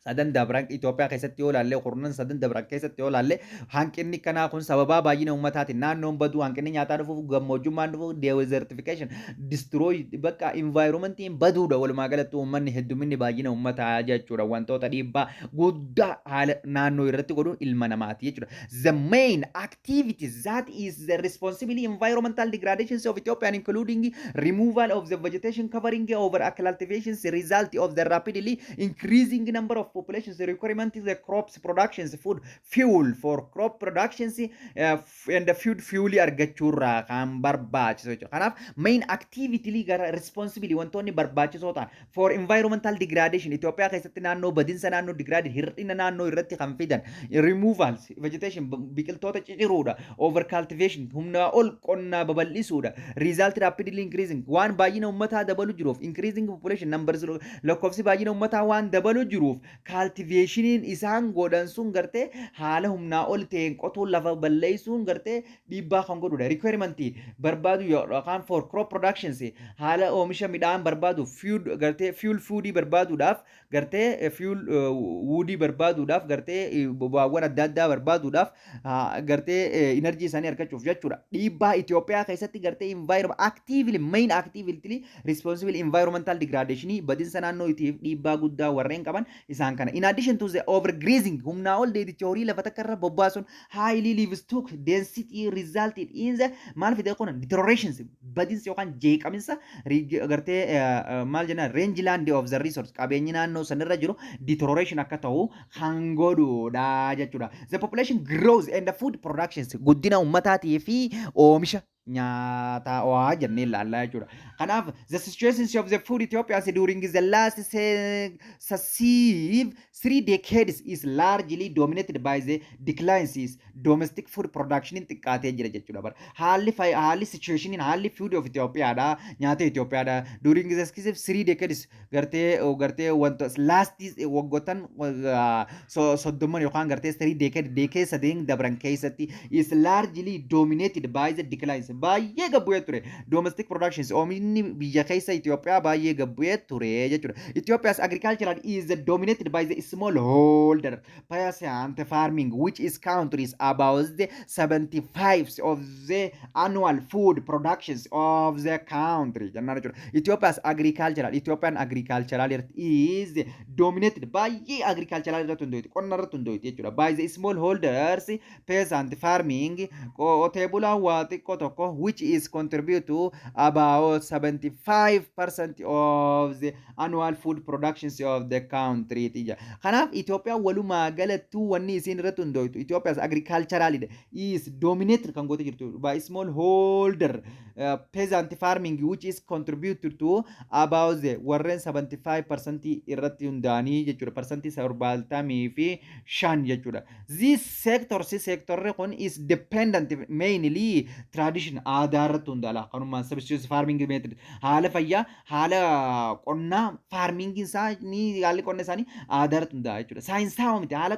sadan dabran Itoophiyaa keessatti yoo ilaalle, kurnan sadan dabran keessatti yoo ilaalle, hanqinni kanaa kun sababaa baay'ina uummataatiin naannoon baduu, hanqinni nyaataa dhufuuf, gammoojjummaan dhufuuf, desertification, destroy, bakka environmentiin baduudha. Walumaa galatti uummanni hedduminni baay'ina uummataa jechuudha wantoota dhiibbaa guddaa haala naannoo irratti godhuun ilma namaati jechuudha. The main activities that is the responsibility environmental degradations of Ethiopia, including removal of the vegetation covering over cultivations, result of the rapidly increasing number of populations requirement the crops productions, food, fuel for crop productions and the food fuel argachuurraa kan barbaachisu jechuudha. Kanaaf main activity gara responsibility wantoonni barbaachisoo ta'an for environmental degradation Itoophiyaa keessatti naannoo badinsa naannoo degrade hir'ina naannoo irratti kan fidan removals vegetation, biqiltoota ciciruudha, over cultivation, humnaa ol qonnaa babal'isuudha, result rapidly increasing waan baay'ina uummataa dabalu jiruuf, increasing population numbers, lakkoofsi baay'ina uummataa waan dabalu jiruuf, cultivationiin isaan godhan sun gartee haala humnaa ol ta'een qotuun lafa balleessuun gartee dhiibbaa kan godhudha. Requirement barbaadu yookaan for crop productions, haala oomisha midhaan barbaadu, fuel gartee fuel foodii barbaaduudhaaf, gartee fuel woodii barbaaduudhaaf, gartee boba'aawwan adda addaa barbaaduudhaaf, gartee energy isaanii argachuuf jechuudha. Dhiibbaa Itoophiyaa keessatti gartee environment actively main actively responsible environmental degradation, badinsa naannoo itiif dhiibbaa guddaa warreen qaban isaan kana. In addition to the overgrazing, humnaa ol dheedicha horii lafa takka irra bobbaasuun, highly livestock density resulted in the maal fide kun deteriorations, badinsa yookaan jeeqaminsa gartee maal jennaan range land of the resource, qabeenyi naannoo sanirra jiru deterioration akka ta'u kan godhudha jechuudha. The population grows and the food productions, guddina ummataatii fi oomisha nyaataa waa jennee ilaallaa jechuudha. Kanaaf the situations of the food Ethiopians during the last successive 3 decades is largely dominated by the declines is domestic food production xiqqaatee jira jechuudha. Bara haalli haalli situation, haalli food of Ethiopiaadha, nyaata Ethiopiaadha, during the successive 3 decades gartee wanta last waggoottan 30 yookaan gartee 3 decade, decade sadeen dabran keessatti is largely dominated by the declines, baay'ee gabbu'ee ture. Domestic productions, oomishni biyya keessa Itoophiyaa baay'ee gabbu'ee ture jechuudha. Ethiopia's agricultural is dominated by the small holder peasant farming, which is countries about the 75 of the annual food productions of the country jennaan jechuudha. Ethiopia's agricultural, Ethiopian agricultural is dominated, baay'ee agricultural irratti hundooti, qonna irratti hundooti jechuudha. By the small holders peasant farming, qotee bulaan waa xiqqoo tokko, which is contribute to about 75% of the annual food productions of the country tija. Kanaaf Itoophiyaan walumaa galattuu wanni isiin irratti hundooytu Itoophiyaas agricultural is dominated kan goote jirtu by small holder peasant farming, which is contributed to about the warreen 75% irratti hundaanii jechuudha. Percentii 75 jechuudha. This sector, si sectorri kun is dependent mainly tradition, aadaa irratti hundaa'a. Kanumaan subsistence farming method, haala fayyaa haala qonnaa farming isaa ni haalli qonna isaanii aadaa irratti hundaa'a jechuudha. Saayinsaawaa miti, haala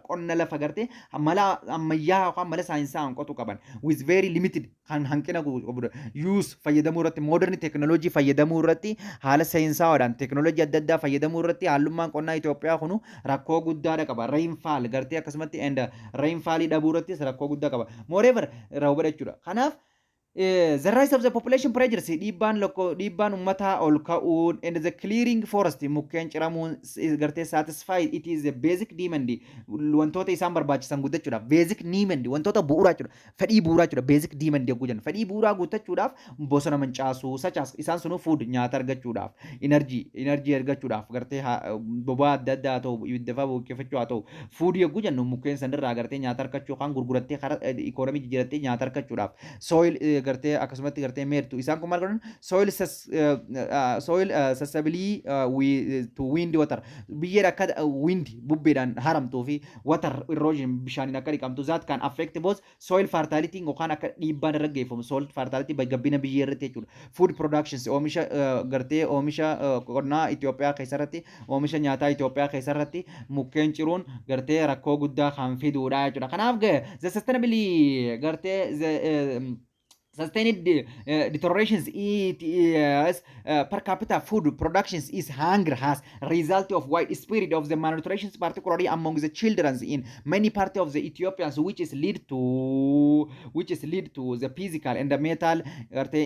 qonna lafa gartee mala ammayyaa yookaan mala saayinsaawaan qotu qaban with very limited kan hanqina qabudha. Use fayyadamuu irratti, modern technology fayyadamuu irratti, haala saayinsaawaadhaan technology adda addaa fayyadamuu irratti haallummaan qonnaa Itoophiyaa kunu rakkoo guddaadha qaba. Rainfall gartee akkasumatti and rainfallii dhabuu irrattis rakkoo guddaa qaba. Moreover rooba jechuudha. Kanaaf The rise of the population pressures, dhiibbaan lokko dhiibbaan ummataa ol ka'uun, and the clearing forest, mukkeen ciramuun, gartee satisfied it is the basic demand, wantoota isaan barbaachisan guuttachuudhaaf, basic demand wantoota bu'uuraa jechuudha, fedhii bu'uuraa jechuudha. Basic demand yogguu jennu, fedhii bu'uuraa guuttachuudhaaf bosona mancaasuu, such as isaan sunuu food, nyaata argachuudhaaf, energy argachuudhaaf, gartee boba'aa adda addaa haa ta'u, ibidda fa'aa buqqeeffachuu haa ta'u. Food yogguu jennu, mukkeen sanirraa gartee nyaata argachuu yookaan gurgurattee karaa ikoonomii jijjiirattee nyaata argachuudhaaf, soil gartee akkasumatti gartee meertu isaan kun maal godhan, soil susceptible to wind, water, biyyeen akka wind bubbeedhaan haramtuu fi water erosion, bishaaniin akka dhiqamtu, that can affect both soil fertility, yookaan akka dhiibbaan irra geeffamu soil fertility, gabbina biyyee irratti jechuudha. Food productions, oomisha gartee oomisha qonnaa Itoophiyaa keessarratti, oomisha nyaataa Itoophiyaa keessarratti mukkeen ciruun gartee rakkoo guddaa kan fiduudha jechuudha. Kanaaf the sustainably gartee the sustained deteriorations it is per capita food productions is hunger has result of widespread of the malnutrition, particularly among the children in many parts of the Ethiopians, which is lead to the physical and the mental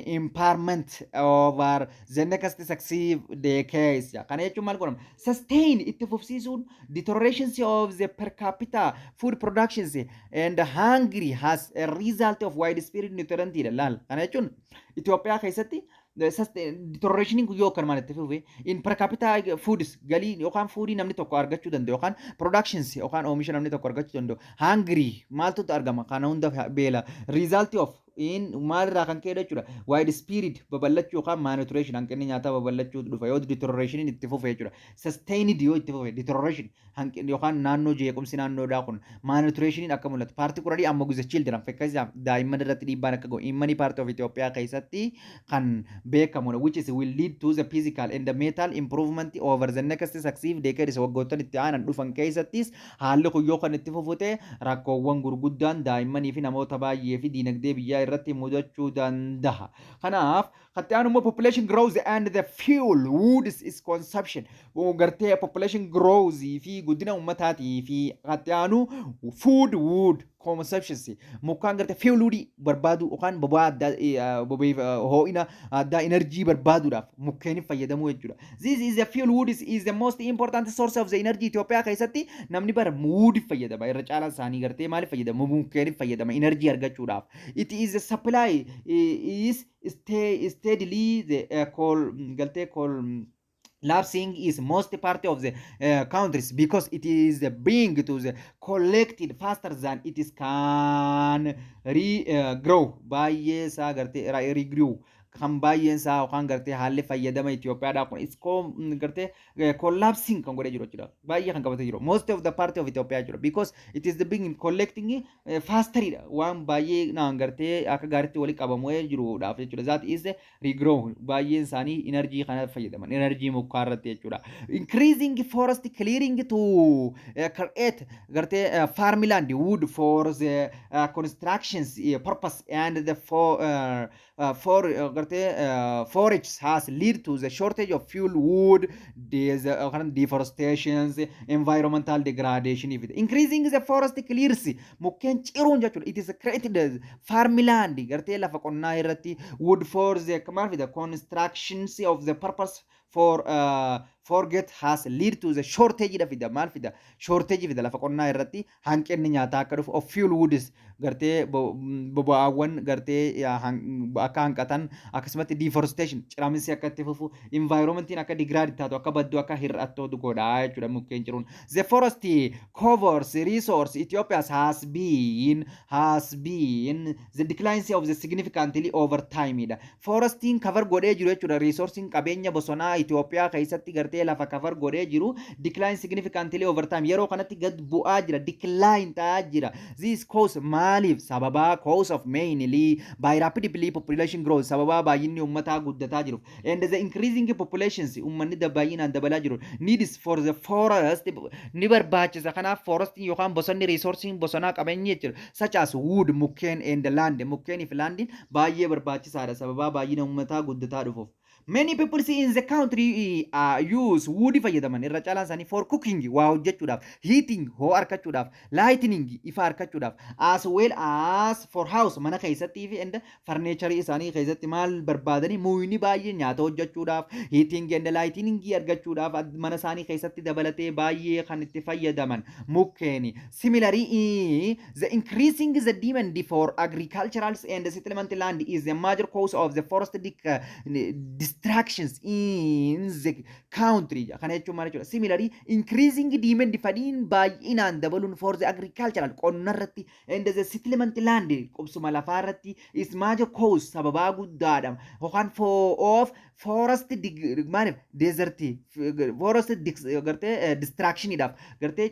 impairment over the next successive decades. Kana jechuun maal godhama? Sustain, itti fufsiisuun, deteriorations of the per capita food productions and hungry has a result of widespread nutrient laal. Kana jechuun Itoophiyaa keessatti deterioration kun yoo akkanumaan itti fufe in per capita foods, galii yookaan foodii namni tokko argachuu danda'u yookaan productions yookaan oomisha namni tokko argachuu danda'u, hungry maaltu argama? Kana hunda beela result of in maalirraa kan ka'e jechuudha. Widespread, babal'achuu yookaan malnutrition, hanqinni nyaataa babal'achuu dhufa yoo deterioration itti fufe jechuudha. Sustained yoo itti fufe deterioration, hanqinni yookaan naannoo jeequmsi naannoodhaa kun malnutrition akka mul'atu, particularly among the children, fakkeenyaaf daa'imman irratti dhiibbaan akka ga'u in many part of Ethiopia keessatti kan beekamudha, which is will lead to the physical and the mental improvement over the next successive decades. Waggoottan itti aanan dhufan keessattis haalli kun yoo kan itti fufute rakkoowwan gurguddaan daa'immanii fi namoota baay'ee fi diinagdee biyyaa irratti mudachuu danda'a. Kanaaf katti aanu immoo population growth and the fuel woods is consumption, gartee population growth fi guddina ummataatii fi katti aanu food wood consumptions, mukaan gartee fuel wood barbaadu yookaan boba'aa addaa, ho'ina addaa, energy barbaaduudhaaf mukkeen fayyadamuu jechuudha. This is the fuel wood is the most important source of the energy. Itoophiyaa keessatti namni bara wood fayyadama, irra caalaan isaanii gartee maaliif fayyadama? Mukkeen fayyadama energy argachuudhaaf. It is a supply is steadily the coal gartee coal lapsing is most part of the countries because it is being to the collected faster than it is can re grow. Baay'ee isaa gartee regrow kan baay'een isaa yookaan gartee haalli fayyadama Itoophiyaadhaa kun is gartee collapsing kan godhee jiru jechuudha. Baay'ee kan qabatee jiru. Most of the part of Itoophiyaa jechuudha. Because it is the being collecting fasteridha. Waan baay'ee naan gartee akka gaariitti walitti qabamee jiruudhaaf jechuudha. That is regrow. Baay'een isaanii energy kana fayyadaman. Energy mukaa irratti jechuudha. Increasing forest clearing to create gartee farmland, wood for the constructions purpose and the for gartee forage has lead to the shortage of fuel wood, deforestations, environmental degradation. If it increasing the forest clears, mukkeen ciruun jechuudha. It is created farmland, gartee lafa qonnaa irratti, wood for the maal fida, constructions of the purpose for forget has lead to the shortage dha fida. Maal fida? Shortage fida. Lafa qonnaa irratti hanqinni nyaataa akka dhufu, of fuel woods, gartee boba'aawwan gartee akka hanqatan, akkasumatti deforestation, ciraminsi akka itti fufu, environmentiin akka degrade taatu, akka baddu, akka hir'attu godha jechuudha mukkeen ciruun. The forest covers resource Ethiopia has been the decline of the significantly over time dha. Forestiin cover godhee jiru jechuudha. Resourcing qabeenya bosonaa Itoophiyaa keessatti gartee lafa cover godhee jiru decline significantly over time, yeroo kanatti gad bu'aa jira, decline ta'aa jira. This cause, maaliif sababaa, cause of mainly by rapidly population growth, sababaa baay'inni uummataa guddataa jiru, and the increasing populations, uummanni baay'inaan dabalaa jiru, needs for the forest ni barbaachisa. Kanaaf forest yookaan bosonni, resourcing bosonaa qabeenyi jechuudha, such as wood, mukkeen, and land, mukkeenii fi landiin baay'ee barbaachisaadha sababaa baay'ina uummataa guddataa dhufuuf. Many people see in the country use wood fayyadaman irra caalaan isaanii for cooking, waa hojjechuudhaaf, heating, hoo argachuudhaaf, lighting, ifa argachuudhaaf, as well as for house, mana keessattii fi and furniture isaanii keessatti maal barbaadanii muyni baay'ee nyaata hojjechuudhaaf, heating and lighting argachuudhaaf, mana isaanii keessatti dabalatee baay'ee kan itti fayyadaman mukkeeni. Similarly, the increasing the demand for agricultural and settlement land is a major cause of the forest destructions in the country. Kana jechuun maal jechuudha? Similarly, increasing demand, fedhiin baay'inaan dabaluun, for the agricultural, qonna irratti, and the settlement land, qubsuma lafaa irratti, is major cause, sababaa guddaadha yookaan for of forest maaliif desert forest gartee destructioniidhaaf, gartee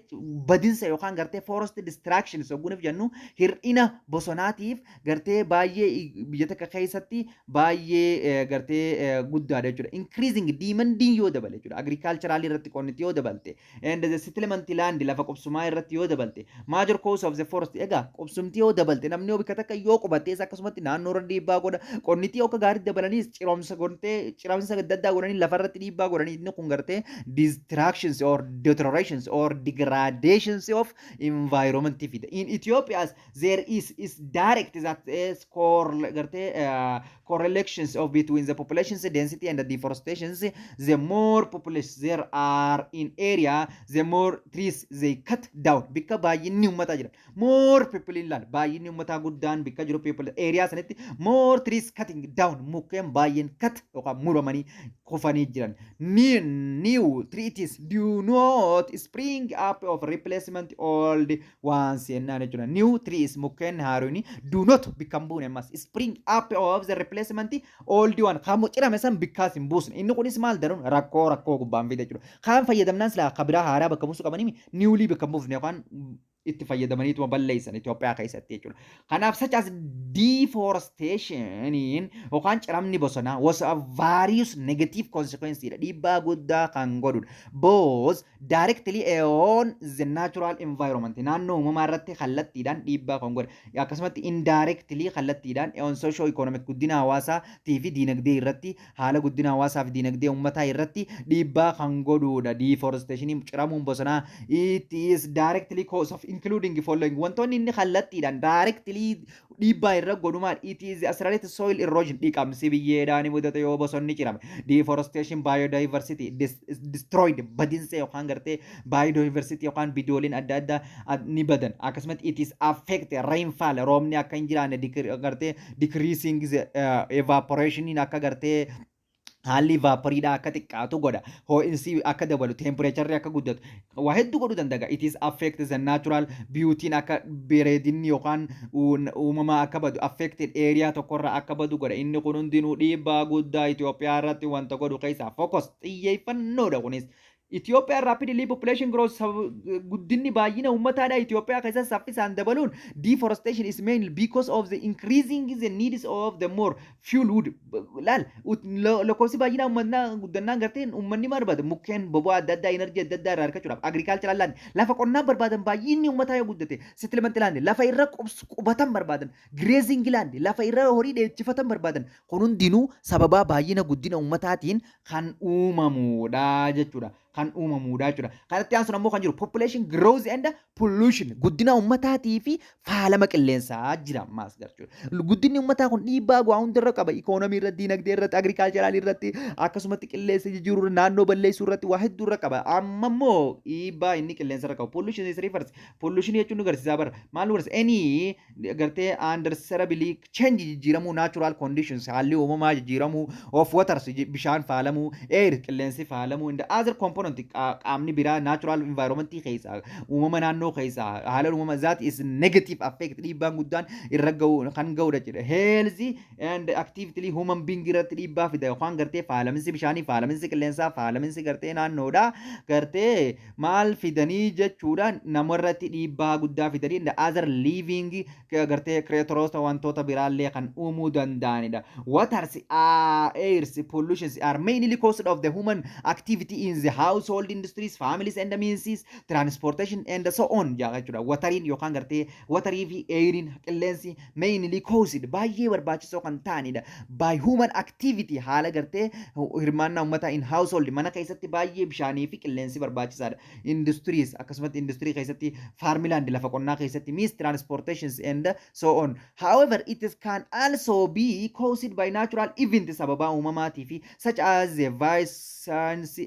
badinsa yookaan gartee forest destruction sogguuniif jennu hir'ina bosonaatiif gartee baay'ee biyya takka keessatti baay'ee gartee guddaadha jechuudha. Increasing demandiin yoo dabale jechuudha. Agricultural irratti qonniti yoo dabalte and the settlement land, lafa qubsumaa irratti yoo dabalte, major cause of the forest. Egaa qubsumti yoo dabalte, namni yoo bikka takka yoo qubatees akkasumatti naannoo irra dhiibbaa godha. Qonniti yoo akka gaarii dabalaniis ciromsa gontee ciramsa adda addaa godhanii lafarratti dhiibbaa godhanii inni kun gartee destructions or deteriorations or degradations of environment fida. In Ethiopia there is direct that is core gartee correlations of between the population density and the deforestations. The more population there are in area, the more trees they cut down. Bikka baay'inni uummataa jira. More people in land, baay'inni uummataa guddaan bikka jiru people area sanitti more trees cutting down, mukkeen baay'een cut yookaan muramanii kufanii jiran. New trees do not spring up of replacement old ones jennaan jechuudha. New trees, mukkeen haarooni, do not, bikka hin buune ammas, spring up of the replacement old one, kan cirame san bikkaas hin buusne. Inni kunis maal daruun rakkoo gubbaan fide jechuudha. Kaan fayyadamnaan silaa akka biraa haaraa bakka buusuu qabanii newly bakka hin buufne yookaan itti fayyadamaniituma balleessan Itoophiyaa keessatti jechuudha. Kanaaf such as deforestation yookaan ciramni bosonaa was a various negative consequence dha. Dhiibbaa guddaa kan godhudha. Both directly on the natural environment, naannoo uumamaa irratti kallattiidhaan dhiibbaa kan godhe. Akkasumatti indirectly, kallattiidhaan, on socio economic, guddina hawaasaatii fi diinagdee irratti, haala guddina hawaasaa fi diinagdee uummataa irratti dhiibbaa kan godhudha. Deforestation, ciramuun bosonaa, it is directly cause of including following, wantoonni inni kallattiidhaan directly dhiibbaa irra godhu maal? It is accelerated soil erosion, dhiqamsi biyyeedhaan ni mudata yoo bosonni cirame. Deforestation biodiversity destroyed, badinsa yookaan gartee biodiversity yookaan bidooliin adda addaa ni badan. Akkasumatti it is affect rainfall, roobni akka hin jiraanne gartee decreasing the evaporation, akka gartee haalli vaporiidhaa akka xiqqaatu godha. Ho'insi akka dabalu, temperatureri akka guddatu, waa hedduu godhuu danda'a. It is affect the natural beauty, akka bareedinni yookaan uumamaa akka badu, affected area tokkorra akka badu godha. Inni kun hundinuu dhiibbaa guddaa Itoophiyaa irratti wanta godhu keessaa focus xiyyeeffannoodha kunis. Itoophiyaan rapidly population growth, guddinni baay'ina uummataadha Itoophiyaa keessatti saffisaan dabaluun, deforestation is mainly because of the increasing the needs of the more fuel wood. Laal, lakkoofsi baay'ina uummataa guddannaan garteen uummanni maal barbaada? Mukkeen boba'aa adda addaa, energy adda addaa irraa argachuudhaaf, agricultural land, lafa qonnaa barbaadan baay'inni uummataa yoo guddate, settlement land, lafa irra qubatan barbaadan, grazing land, lafa irra horii dheechifatan barbaadan. Kun hundinuu sababaa baay'ina guddina uummataatiin kan uumamudha jechuudha. Kan uumamuudha jechuudha. Kanatti aansuun ammoo kan jiru population growth and pollution, guddina uummataatii fi faalama qilleensaa jira ammaas jechuudha. Guddinni uummataa kun dhiibbaa waa hundarra qaba. Ikoonomii irratti, diinagdee irratti, agricultural irratti, akkasumatti qilleensa jijjiiruu, naannoo balleessuu irratti waa hedduu irra qaba. Amma immoo dhiibbaa inni qilleensa irra qabu. Pollution is refers. Pollution jechuun nu garsiisaa bara. Maal nu garsiisa? Any gartee undesirably change, jijjiiramuu, natural conditions, haalli uumamaa jijjiiramuu, of waters, bishaan faalamuu, air, qilleensi faalamuu, and other component, qaamni biraa natural environment keessaa, uumama naannoo keessaa, haala uumama that is negative affect, dhiibbaan guddaan irra ga'u kan ga'udha jedha. Health and activity human being irratti dhiibbaa fida yookaan gartee faalaminsi bishaanii, faalaminsi qilleensaa, faalaminsi gartee naannoodha gartee maal fidanii jechuudha? Namarratti dhiibbaa guddaa fidanii the other living gartee creatoroota, wantoota biraallee kan uumuu danda'anidha. Waters, airs pollutions are mainly caused of the human activity in the house. Household industries, families and means transportation and so on jaa jechuudha. Wateriin yookaan gartee waterii fi airiin, qilleensi, mainly caused, baay'ee barbaachisoo kan ta'anidha. By human activity, haala gartee hirmaannaa uummataa, in household, mana keessatti baay'ee bishaanii fi qilleensi barbaachisaadha. Industries, akkasumatti industirii keessatti, farmland, lafa qonnaa keessatti, means transportations and so on. However, it is can also be caused by natural event, sababa uumamaatii fi such as the violent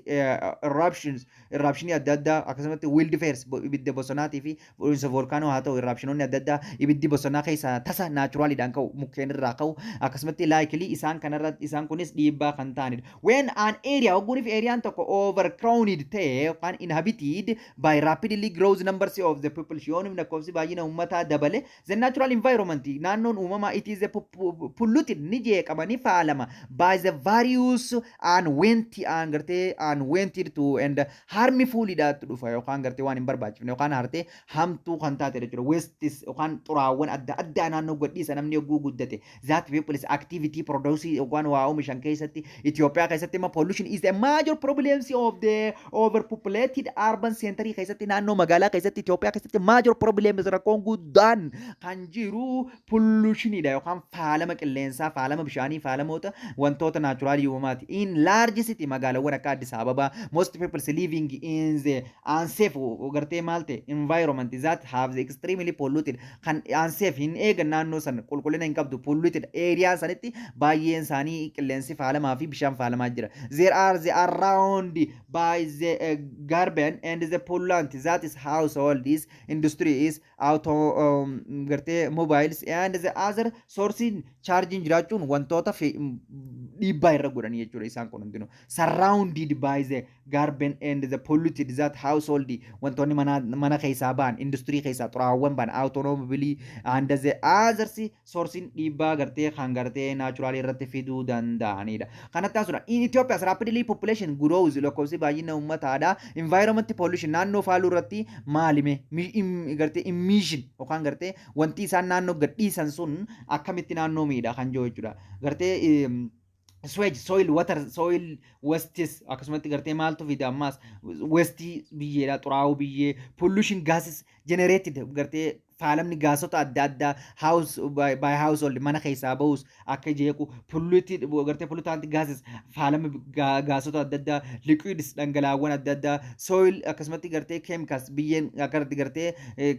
eruptions, eruptionii adda addaa, akkasumatti wildfires, ibidda bosonaatii fi dho'iinsa volkaanoo haa ta'u, eruptionoonni adda addaa, ibiddi bosonaa keessaa tasa naturaliidhaan ka'u, mukkeen irraa ka'u, akkasumatti likely isaan kanarra isaan kunis dhiibbaa kan ta'anidha. When an area, hogguunif areaan tokko overcrowded ta'e yookaan inhabited by rapidly grows numbers of the people, yoon lakkoofsi baay'ina uummataa dabale, the natural environment, naannoon uumamaa, it is a polluted, ni jeeqama, ni faalama, by the various unwanted and gartee unwanted to and harmful dhaatu dhufa yookaan gartee waan hin barbaachifne yookaan hartee hamtuu kan taate jechuudha. Wastes yookaan xuraawwan adda addaa naannoo gadhiisa namni yogguu guddate, that people's activity produce yookaan waa oomishan keessatti. Itoophiyaa keessatti immoo pollution is a major problem of the overpopulated urban center keessatti, naannoo magaalaa keessatti, Itoophiyaa keessatti major problem, rakkoon guddaan kan jiru pollutionidha yookaan faalama qilleensaa, faalama bishaanii, faalamoota wantoota naturalii uumamaati. In large city, magaalaawwan akka Addis Ababa, most people living in the unsafe gartee maal ta'e environment that have the extremely polluted, kan unsafe hin eegan, naannoo san qulqullina hin qabdu, polluted area sanitti baay'een isaanii qilleensi faalamaa fi bishaan faalamaa jira. There are the around by the garbage and the pollutant that is household is industry is auto gartee mobiles and the other source charging jiraachuun wantoota dhiibbaa irra godhanii jechuudha isaan kun hundinuu. Surrounded by the garbage and the polluted that household, wantoonni mana keessaa ba'an, industirii keessaa xuraawwan ba'an, automobile and the others sourcing dhiibbaa gartee kan gartee natural irratti fiduu danda'anidha. Kanatti aansuudha. In Ethiopia rapidly population grows, lakkoofsi baay'ina uummataadha. Environment pollution, naannoo faaluu irratti maalime gartee emission yookaan gartee wanti isaan naannoo gadhiisan sun akkamitti naannoo miidha kan jiru jechuudha. Gartee sewage, soil, water, soil wastes, akkasumatti gartee maaltu fida ammaas waste biyyeedha, xuraa'uu biyyee, pollution gases generated, gartee faalamni gaasota adda addaa house by household, mana keessaa bahus akka jeequ, polluted gartee pollutant gases, faalama gaasota adda addaa, liquids, dhangalaawwan adda addaa, soil, akkasumatti gartee chemicals, biyyeen akkanatti gartee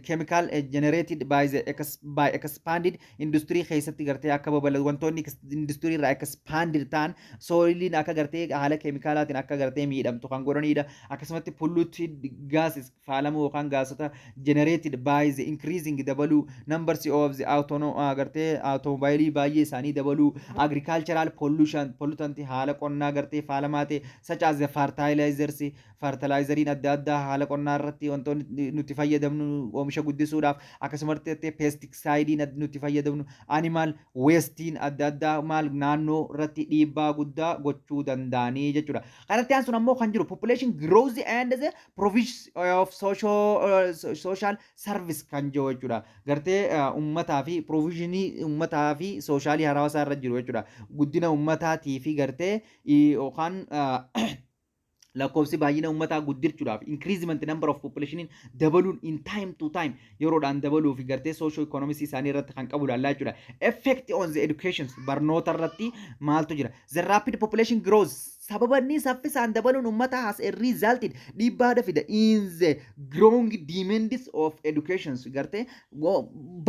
chemical generated by expanded industry keessatti gartee akka babal'atu, wantoonni industry irraa expanded ta'an soiliin akka gartee haala keemikaalaatiin akka gartee miidhamtu kan godhanidha. Akkasumatti polluted gases, faalama yookaan gaasota generated by the increasing, dabaluu, numbers of the auto gartee automobile baay'ee isaanii dabaluu, agricultural pollution, pollutant, haala qonnaa gartee faalamaa ta'e, such as the fertilizers, fertilizeriin adda addaa haala qonnaa irratti wantoonni nuti fayyadamnu oomisha guddisuudhaaf, akkasumatti pesticidein nuti fayyadamnu, animal wastein adda addaa maal naannoo irratti dhiibbaa guddaa gochuu danda'anii jechuudha. Kanatti aansuun ammoo kan jiru population growth and the provision of social service kan jiru jechuudha. Gartee uummataa fi provisionii uummataa fi socialii hawaasaa irra jiru jechuudha. Guddina uummataatii fi gartee yookaan lakkoofsi baay'ina uummataa guddichuudhaaf, increasement number of population dabaluun, in time to time, yeroodhaan dabaluu fi gartee socio economics isaanii irratti kan qabu ilaallaa jechuudha. Effect on the education, barnoota irratti maaltu jira? The rapid population growth, sababa inni saffisaan dabaluun uummata, has a resulted, dhiibbaadha fida, in the growing demands of education, gartee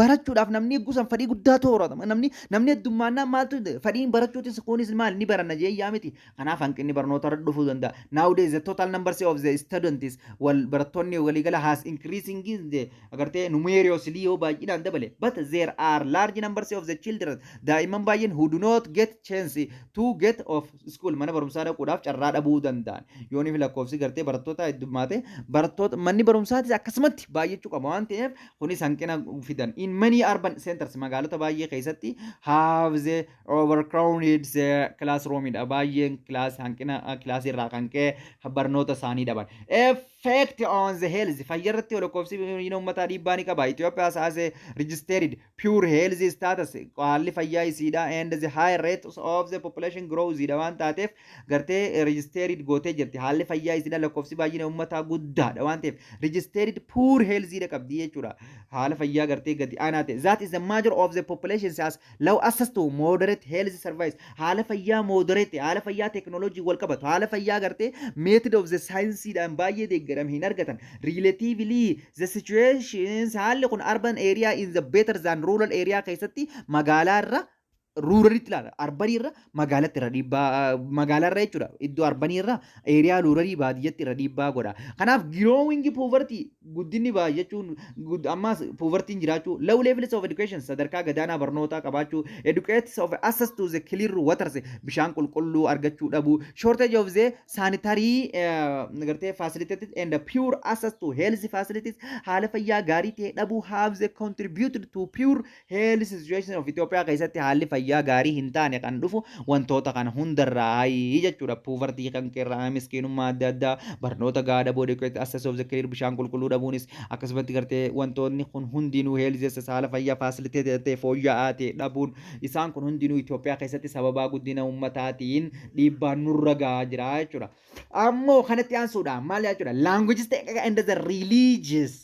barachuudhaaf namni gusan fedhii guddaa toorata. Namni heddummaannaa maaltu fedhiin barachuutis kunis maal ni baranna jee yaa miti. Kanaaf hanqinni barnoota irra dhufuu danda'a. Nowadays the total numbers of the students, wal barattoonni waliigala, has increasing in the agartee numerically yoo baay'inaan dabale, but there are large numbers of the children, daa'imman baay'een, who do not get chance to get of school, mana barumsaa dhaquudhaaf carraa dhabuu danda'an. Yooniif lakkoofsi gartee barattoota heddummaate, barattoota manni barumsaatis akkasumatti baay'achuu qaba waan ta'eef kunis hanqina fidan. In many urban centers, magaalota baay'ee keessatti, have the overcrowded the classroomidha. Baay'een class hanqina kilaasii irraa kan ka'e barnoota isaanii dhaban. Effect on the health, fayyaa irratti lakkoofsi uummataa dhiibbaa ni qaba. Itoophiyaa has a registered poor health status, haalli fayyaa isiidha, and the high rate of the population growth dha waan taateef gartee Gartee registered gootee jirti. Haalli fayyaa isiidha lakkoofsi baay'ina uummataa guddaadha waan ta'eef registered poor health qabdi jechuudha. Haala fayyaa gartee gadi aanaa ta'e. That is the major of the population has low access to moderate health service. Haala fayyaa moderate, haala fayyaa teknooloojii wal qabatu, haala fayyaa gartee method of the science dhaan baay'ee deeggarame hin argatan. Relatively the situations, haalli kun urban area is the better than rural area keessatti, magaalaa irra ruralitti ilaala. Urbanii irra magaalatti irra dhiibbaa, magaalaa irra jechuudha. Iddoo urbanii irra area ruralii baadiyyatti irra dhiibbaa godha. Kanaaf growing poverty, guddinni baay'achuun, ammas povertyin jiraachuu, low levels of education, sadarkaa gadaanaa barnootaa qabaachuu, educates of access to the clear waters, bishaan qulqulluu argachuu dhabuu, shortage of the sanitary gartee facilitated and pure access to health facilities, haala fayyaa gaarii ta'e dhabuu have the contributed to poor health situation of Ethiopia keessatti. Haalli fayyaa gaarii hin taane kan dhufu wantoota kana hundarraa jechuudha. Poverty kan qeerraa, miskiinummaa adda addaa, barnoota gahaa dhabuu, adequate access of the clear, bishaan qulqulluu dhabuunis, akkasumatti gartee wantoonni kun hundinuu health access, haala fayyaa facilitated ta'e fooyya'aa ta'e dhabuun, isaan kun hundinuu Itoophiyaa keessatti sababaa guddina uummataatiin dhiibbaan nurra gahaa jira jechuudha. Ammoo kanatti aansuudhaan maal jechuudha? Languages and the religious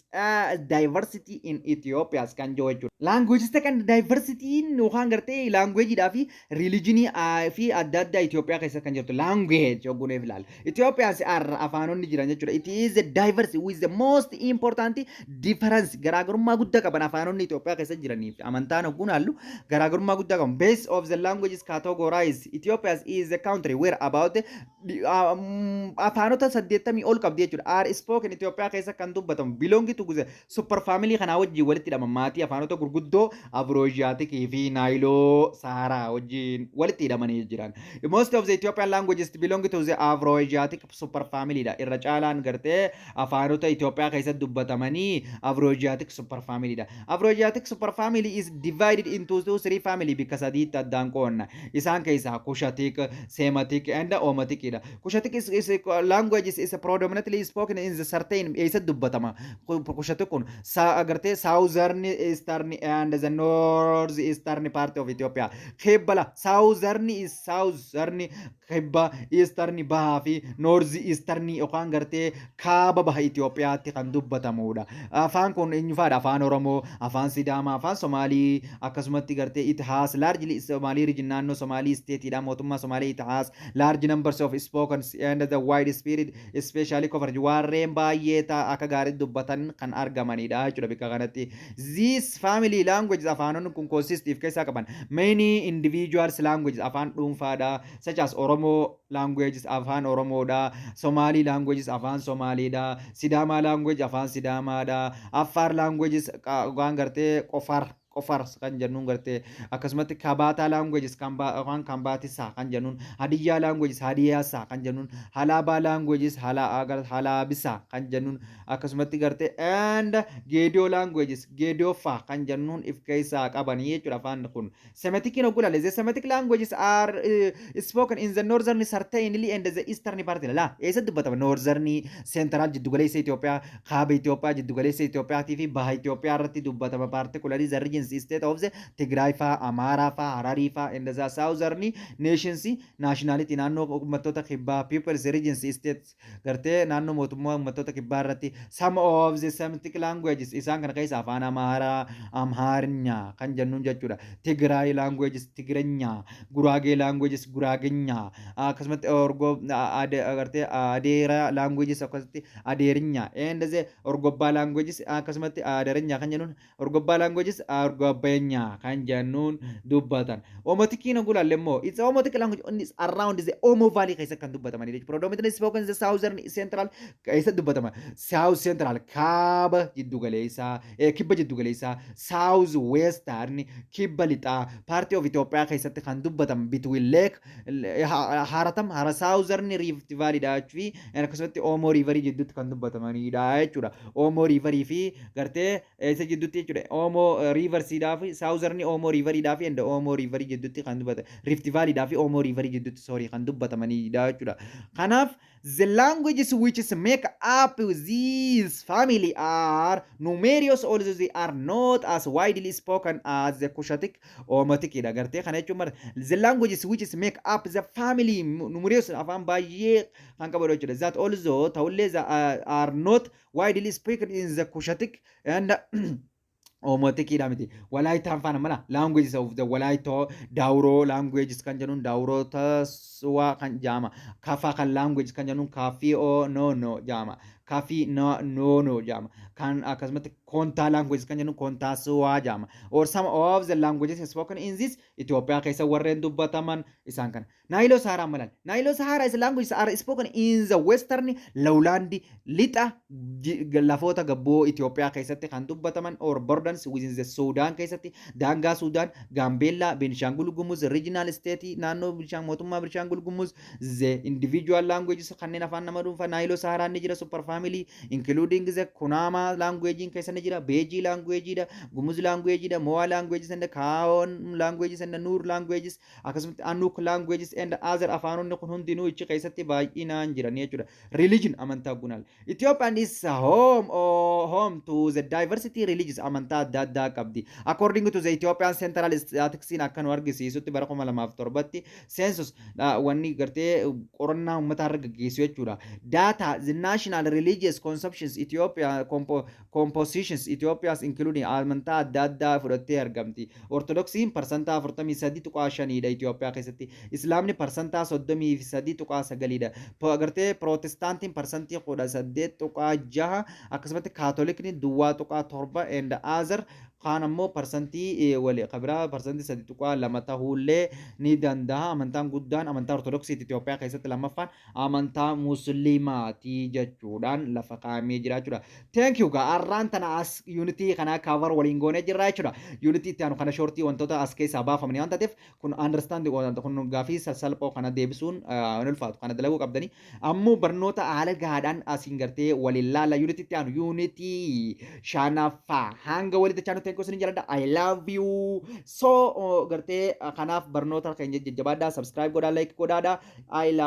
diversity in Ethiopia kan jiru jechuudha. Languages and diversity yookaan gartee languageidhaa fi religionii fi adda addaa Itoophiyaa keessa kan jirtu language hogguneef ilaala. Ethiopians are afaanonni jiran jechuudha. It is a diverse with the most important difference, garaagarummaa guddaa qaban afaanonni Itoophiyaa keessa jiranii fi amantaan hogguun haallu garaagarummaa guddaa qaban. Base of the languages categorized, Ethiopia is a country where about afaanota 80 ol qabdi jechuudha. Are spoken, Itoophiyaa keessa kan dubbatamu belong to the super family kanaa wajjin walitti hidhama. Maatii afaanota gurguddoo Afroasiaticii fi Naayiloo Saharaa wajjin walitti hidhamanii jiran. Most of the Ethiopian languages belong to the Afroasiatic super family dha. Irra caalaan gartee afaanota Itoophiyaa keessatti dubbatamanii Afroasiatic super family dha. Afroasiatic super family is divided into two three family, bikka sadiitti addaan qoonna. Isaan keessaa Cushitic, Semitic and Omotic dha. Cushitic is languages is predominantly spoken in the certain, eessatti dubbatama? Cushitic kun gartee southern, eastern and the north eastern part of Ethiopia. Kibbala southern is southern, kibba, eastern bahaa fi north eastern yookaan gartee kaaba baha Itoophiyaatti kan dubbatamudha. Afaan kun eenyufaadha? Afaan Oromoo, afaan Sidaamaa, afaan Somaalii, akkasumatti gartee it has largely Somaalii region, naannoo Somaalii stateidha. Mootummaa Somaalii it has large numbers of spoken and the wide spread especially coverage, warreen baay'ee akka gaariitti dubbatan kan argamanidha jechuudha bakka kanatti. This family languages, afaanonni kun consist of keessaa qaban many individuals languages, afaan dhuunfaadha, such as Oromoo languages, afaan Oromoodha, Somali languages, afaan Somaaliidha, Sidaamaa language, afaan Sidaamaadha, Affaar languages waan gartee Qofar kan jennuun gartee, akkasumatti Kabaataa languages afaan Kambaatisaa kan jennuun, Hadiyyaa languages, Hadiyaasaa kan jennuun, Halaabaa languages, Halaabisaa kan jennuun, akkasumatti gartee and Geediyoo languages, Geediyoofaa kan jennuun if keessaa qabanii jechuudha afaan kun. Semiticiin hogguu ilaalle, the Semitic languages are spoken in the northern certainly and the eastern part. La eessatti dubbatama? Northern, central, jiddugaleessa Itoophiyaa, kaaba Itoophiyaa, jiddugaleessa Itoophiyaatii fi baha Itoophiyaa irratti dubbatama. Particularly the regions state of the Tigray faa, Amaaraa faa, Hararii faa and the southern nations nationality, naannoo uummattoota kibbaa, peoples regions states, gartee naannoo mootummaa uummattoota kibbaa irratti. Some of the Semitic languages, isaan kana keessa afaan Amaaraa, Amhaarinya kan jennuun jechuudha. Tigray languages, Tigirenya, Guraagee languages, Guraagenya, akkasumatti Orgoo gartee Adeera languages, akkasumatti Adeerinya and the Orgobbaa languages, akkasumatti Adeerinya kan jennuun, Orgobbaa languages, Orgobbeenya kan jennuun dubbatan. Omoticiin gulaalle immoo it's Omotic language is around the Omo Valley keessa kan dubbatamanidha. Predominantly spoken in the southern central, keessa dubbatama. South central, kaaba jiddu galeessaa, kibba jiddu galeessaa, south western, kibba lixaa part of Itoophiyaa keessatti kan dubbatamu, between lake Haratam hara southern Rift Valley dha fi akkasumatti Omo River jidduutti kan dubbatamanidha jechuudha. Omo River fi gartee isa jidduutti jechuudha. Omo Rivers Riversiidhaa fi Southern Omo Riveriidhaa fi and Omo Riverii jidduutti kan dubbata, Rift Valleyidhaa fi Omo Riverii jidduutti, sorry, kan dubbatamanidha jechuudha. Kanaaf the languages which is make up this family are numerous, although they are not as widely spoken as the Cushitic Omotic dha. Gartee kana jechuun mara the languages which is make up the family numerous, afaan baay'ee kan qabu jechuudha. That also ta'ullee are not widely spoken in the Cushitic and Omotikiidha miti. Walaayitaan faana mala languages of the Walaayitoo, Daawuroo languages kan jennuun Daawuroo Taswaa kan jaama. Kafaa kan language kan jennuun Kafii o no no jaama. Kafii no no no jaama. Kan akkasumatti Kontaa languages kan jennuun Kontaa Suwaa jaama. Or some of the languages spoken in this Itoophiyaa keessa warreen dubbataman isaan kana. Naayiloo Saharaa malan. Naayiloo Saharaa is languages are spoken in the western lowland, lixa lafoota gabboo Itoophiyaa keessatti kan dubbataman, or borders within the Sudan keessatti, daangaa Suudaan, Gaambeellaa, Beenishaangul Gumuz regional state, naannoo Bishaan mootummaa Beenishaangul Gumuz. The individual languages, kanneen afaan nama dhuunfaa Naayiloo Saharaa ni jira, super family including the Kunama language keessa ni jira, Beejii language dha, Gumuz language dha, Moa languages and Kaon languages and Nuur languages, akkasumatti Anuk languages and other. Afaanonni kun hundinuu ichi keessatti baay'inaan jiran jechuudha. Religion, amantaa gunaal. Ethiopian is home or home to the diversity religions, amantaa adda addaa qabdi. According to the Ethiopian Central Statistics akka nu argisiisutti, bara 2007tti census wanni gartee qorannaa uummataa irra gaggeessu jechuudha. Data the national religious consumptions Ethiopia compositions Ethiopia's including amantaa adda addaa fudhattee argamti. Ortodoksiin 43.5dha Itoophiyaa keessatti. Islaamni 33.9dha. Gartee Pirootestaantiin 18.6%, akkasumatti Kaatolikni 0.7 and other kaan ammoo parsantii wali qabiraa 3.2% ta'uullee ni danda'a. Amantaan guddaan amantaa Ortodoksiiti Itoophiyaa keessatti, lammaffaan amantaa Musliimaati jechuudhaan lafa kaa'amee jira jechuudha. Thank you gaa, har'aan tana as unitii kana cover waliin goonee jirra jechuudha. Unitii itti aanu kana shortii wantoota as keessaa baafamanii waan taateef, kun understand kun gaafii sassalphoo kana deebisuun hin ulfaatu, kana dalaguu qabdanii. Ammoo barnoota haala gahaadhaan asiin gartee waliin laala unitii itti aanu, unitii shanaffaa hanga walitti chaanu. Thank you, isin jaalladha. I love you. So gartee kanaaf barnoota keenya jajjabaadhaa, subscribe godhaa, like godhaadha. I love